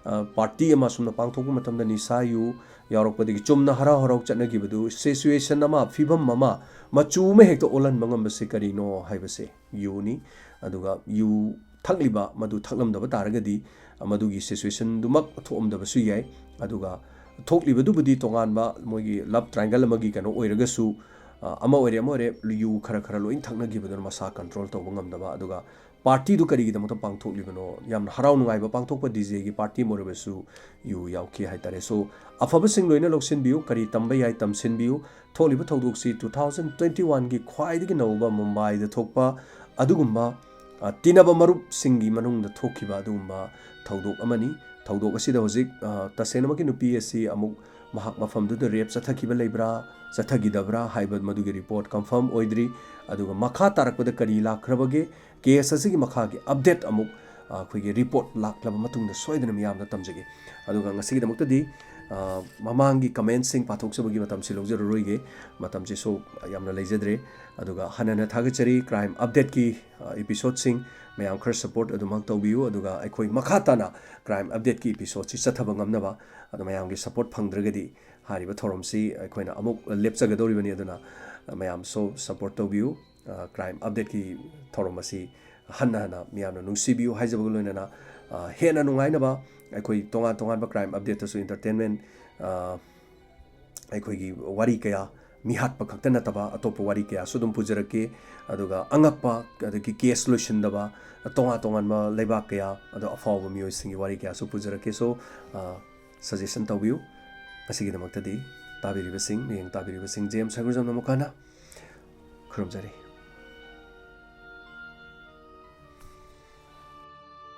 ꯑ, ꯄꯥꯔꯇꯤ ꯑꯃ ꯑꯁꯨꯝꯅ ꯄꯥꯡꯊꯣꯛꯄ ꯃꯇꯝꯗ ꯅꯤꯁꯥ ꯌꯨ ꯌꯥꯎꯔꯛꯄꯗꯒꯤ ꯆꯨꯝꯅ ꯍꯔꯥꯎ ꯍꯔꯥꯎ ꯆꯠꯅꯈꯤꯕꯗꯨ, ꯁꯤꯆꯨꯋꯦꯁꯟ ꯑꯃ, ꯐꯤꯕꯝ ꯑꯃ, ꯃꯆꯨ ꯑꯃ ꯍꯦꯛꯇ ꯑꯣꯜꯍꯟꯕ ꯉꯝꯕꯁꯤ ꯀꯔꯤꯅꯣ ꯍꯥꯏꯕꯁꯦ ꯌꯨꯅꯤ꯫ ꯑꯗꯨꯒ ꯌꯨ ꯊꯛꯂꯤꯕ ꯃꯗꯨ ꯊꯛꯂꯝꯗꯕ ꯇꯥꯔꯒꯗꯤ ꯃꯗꯨꯒꯤ ꯁꯤꯆꯨꯋꯦꯁꯟꯗꯨꯃꯛ ꯊꯣꯛꯑꯝꯗꯕꯁꯨ ꯌꯥꯏ꯫ ꯑꯗꯨꯒ ꯊꯣꯛꯂꯤꯕꯗꯨꯕꯨꯗꯤ ꯇꯣꯉꯥꯟꯕ ꯃꯣꯏꯒꯤ ꯂꯞ ꯇ꯭ꯔꯥꯏꯡꯒꯜ ꯑꯃꯒꯤ ꯀꯩꯅꯣ ꯑꯣꯏꯔꯒꯁꯨ, ꯑ, ꯑꯃ ꯑꯣꯏꯔꯦ, ꯑꯃ ꯑꯣꯏꯔꯦ, ꯌꯨ ꯈꯔ ꯈꯔ ꯂꯣꯏ ꯊꯛꯅꯈꯤꯕꯗꯨꯅ ꯃꯁꯥ ꯀꯟꯇ꯭ꯔꯣꯜ ꯇꯧꯕ ꯉꯝꯗꯕ, ꯑꯗꯨꯒ ꯄꯥꯔꯇꯤꯗꯨ ꯀꯔꯤꯒꯤꯗꯃꯛꯇ ꯄꯥꯡꯊꯣꯛꯂꯤꯕꯅꯣ? ꯌꯥꯝꯅ ꯍꯔꯥꯎ ꯅꯨꯡꯉꯥꯏꯕ ꯄꯥꯡꯊꯣꯛꯄ ꯗꯤ ꯖꯦꯒꯤ ꯄꯥꯔꯇꯤ ꯑꯃ ꯑꯣꯏꯔꯕꯁꯨ ꯌꯨ ꯌꯥꯎꯈꯤ ꯍꯥꯏꯇꯥꯔꯦ꯫ So, ꯑꯐꯕꯁꯤꯡ ꯂꯣꯏꯅ ꯂꯧꯁꯤꯟꯕꯤꯌꯨ, ꯀꯔꯤ ꯇꯝꯕ ꯌꯥꯏ ꯇꯝꯁꯤꯟꯕꯤꯌꯨ꯫ ꯊꯣꯛꯂꯤꯕ ꯊꯧꯗꯣꯛꯁꯤ two thousand twenty one ꯒꯤ ꯈ꯭ꯋꯥꯏꯗꯒꯤ ꯅꯧꯕ ꯃꯨꯝꯕꯥꯏꯗ ꯊꯣꯛꯄ ꯑꯗꯨꯒꯨꯝꯕ, ꯑ, ꯇꯤꯟꯅꯕ ꯃꯔꯨꯞꯁꯤꯡꯒꯤ ꯃꯅꯨꯡꯗ ꯊꯣꯛꯈꯤꯕ ꯑꯗꯨꯒꯨꯝꯕ ꯊꯧꯗꯣꯛ ꯑꯃꯅꯤ꯫ ꯊꯧꯗꯣꯛ ꯑꯁꯤꯗ ꯍꯧꯖꯤꯛ, ꯑ, ꯇꯁꯦꯡꯅꯃꯛꯀꯤ ꯅꯨꯄꯤ ꯑꯁꯤ ꯑꯃꯨꯛ ꯃꯍꯥꯛ ꯃꯐꯝꯗꯨꯗ ꯔꯦꯞ ꯆꯠꯊꯈꯤꯕ ꯂꯩꯕ꯭ꯔꯥ, ꯆꯠꯊꯈꯤꯗꯕ꯭ꯔꯥ ꯍꯥꯏꯕ ꯃꯗꯨꯒꯤ ꯔꯤꯄꯣꯔꯠ ꯀꯟꯐꯥꯔꯝ ꯑꯣꯏꯗ꯭ꯔꯤ꯫ ꯑꯗꯨꯒ ꯃꯈꯥ ꯇꯥꯔꯛꯄꯗ ꯀꯔꯤ ꯂꯥꯛꯈ꯭ꯔꯕꯒꯦ, ꯀꯦꯁ ꯑꯁꯤꯒꯤ ꯃꯈꯥꯒꯤ ꯑꯞꯗꯦꯠ ꯑꯃꯨꯛ, ꯑ, ꯑꯩꯈꯣꯏꯒꯤ ꯔꯤꯄꯣꯔꯠ ꯂꯥꯛꯂꯕ ꯃꯇꯨꯡꯗ ꯁꯣꯏꯗꯅ ꯃꯤꯌꯥꯝꯗ ꯇꯝꯖꯒꯦ꯫ ꯑꯗꯨꯒ ꯉꯁꯤꯒꯤꯗꯃꯛꯇꯗꯤ, ꯑ, ꯃꯃꯥꯡꯒꯤ ꯀꯃꯦꯟꯁꯤꯡ ꯄꯥꯊꯣꯛꯆꯕꯒꯤ ꯃꯇꯝꯁꯤ ꯂꯧꯖꯔꯔꯣꯏꯒꯦ, ꯃꯇꯝꯁꯤꯁꯨ ꯌꯥꯝꯅ ꯂꯩꯖꯗ꯭ꯔꯦ꯫ ꯑꯗꯨꯒ ꯍꯟꯅ ꯍꯟꯅ ꯊꯥꯒꯠꯆꯔꯤ, ꯀ꯭ꯔꯥꯏꯝ ꯑꯞꯗꯦꯠꯀꯤ, ꯑ, ꯑꯦꯄꯤꯁꯣꯗꯁꯤꯡ ꯃꯌꯥꯝ ꯈꯔ ꯁꯄꯣꯔꯠ ꯑꯗꯨꯃꯛ ꯇꯧꯕꯤꯌꯨ꯫ ꯑꯗꯨꯒ ꯑꯩꯈꯣꯏ ꯃꯈꯥ ꯇꯥꯅ ꯀ꯭ꯔꯥꯏꯝ ꯑꯞꯗꯦꯠꯀꯤ ꯑꯦꯄꯤꯁꯣꯗꯁꯤ ꯆꯠꯊꯕ ꯉꯝꯅꯕ, ꯑꯗꯣ ꯃꯌꯥꯝꯒꯤ ꯁꯄꯣꯔꯠ ꯐꯪꯗ꯭ꯔꯒꯗꯤ ꯍꯥꯏꯔꯤꯕ ꯊꯧꯔꯝꯁꯤ ꯑꯩꯈꯣꯏꯅ ꯑꯃꯨꯛ ꯂꯦꯞꯆꯒꯗꯧꯔꯤꯕꯅꯤ꯫ ꯑꯗꯨꯅ ꯃꯌꯥꯝꯁꯨ ꯁꯄꯣꯔꯠ ꯇꯧꯕꯤꯌꯨ꯫ ꯑ, ꯀ꯭ꯔꯥꯏꯝ ꯑꯞꯗꯦꯠꯀꯤ ꯊꯧꯔꯝ ꯑꯁꯤ ꯍꯟꯅ ꯍꯟꯅ ꯃꯤꯌꯥꯝꯅ ꯅꯨꯡꯁꯤꯕꯤꯌꯨ ꯍꯥꯏꯖꯕꯒ ꯂꯣꯏꯅꯅ, ꯑ, ꯍꯦꯟꯅ ꯅꯨꯡꯉꯥꯏꯅꯕ ꯑꯩꯈꯣꯏ ꯇꯣꯉꯥꯟ ꯇꯣꯉꯥꯟꯕ ꯀ꯭ꯔꯥꯏꯝ ꯑꯞꯗꯦꯠꯇꯁꯨ ꯏꯟꯇꯔꯇꯦꯟꯃꯦꯟ, ꯑ, ꯑꯩꯈꯣꯏꯒꯤ ꯋꯥꯔꯤ ꯀꯌꯥ, ꯃꯤꯍꯥꯠꯄ ꯈꯛꯇ ꯅꯠꯇꯕ ꯑꯇꯣꯞꯄ ꯋꯥꯔꯤ ꯀꯌꯥꯁꯨ ꯑꯗꯨꯝ ꯄꯨꯖꯔꯛꯀꯦ꯫ ꯑꯗꯨꯒ ꯑꯉꯛꯄ, ꯑꯗꯒꯤ ꯀꯦꯁ ꯂꯣꯏꯁꯤꯟꯗꯕ, ꯇꯣꯉꯥꯟ ꯇꯣꯉꯥꯟꯕ ꯂꯩꯕꯥꯛ ꯀꯌꯥ, ꯑꯗꯣ ꯑꯐꯥꯎꯕ ꯃꯤꯑꯣꯏꯁꯤꯡꯒꯤ ꯋꯥꯔꯤ ꯀꯌꯥꯁꯨ ꯄꯨꯖꯔꯛꯀꯦ꯫ So, ꯑ, ꯁꯖꯦꯁꯟ ꯇꯧꯕꯤꯌꯨ꯫ ꯉꯁꯤꯒꯤꯗꯃꯛꯇꯗꯤ ꯇꯥꯕꯤꯔꯤꯕꯁꯤꯡ, ꯃꯤꯠꯌꯦꯡ ꯇꯥꯕꯤꯔꯤꯕꯁꯤꯡ, ꯖꯦꯝꯁ ꯍꯩꯒ꯭ꯔꯨꯖꯝꯅ ꯑꯃꯨꯛ ꯍꯟꯅ ꯈꯨꯔꯨꯝꯖꯔꯤ꯫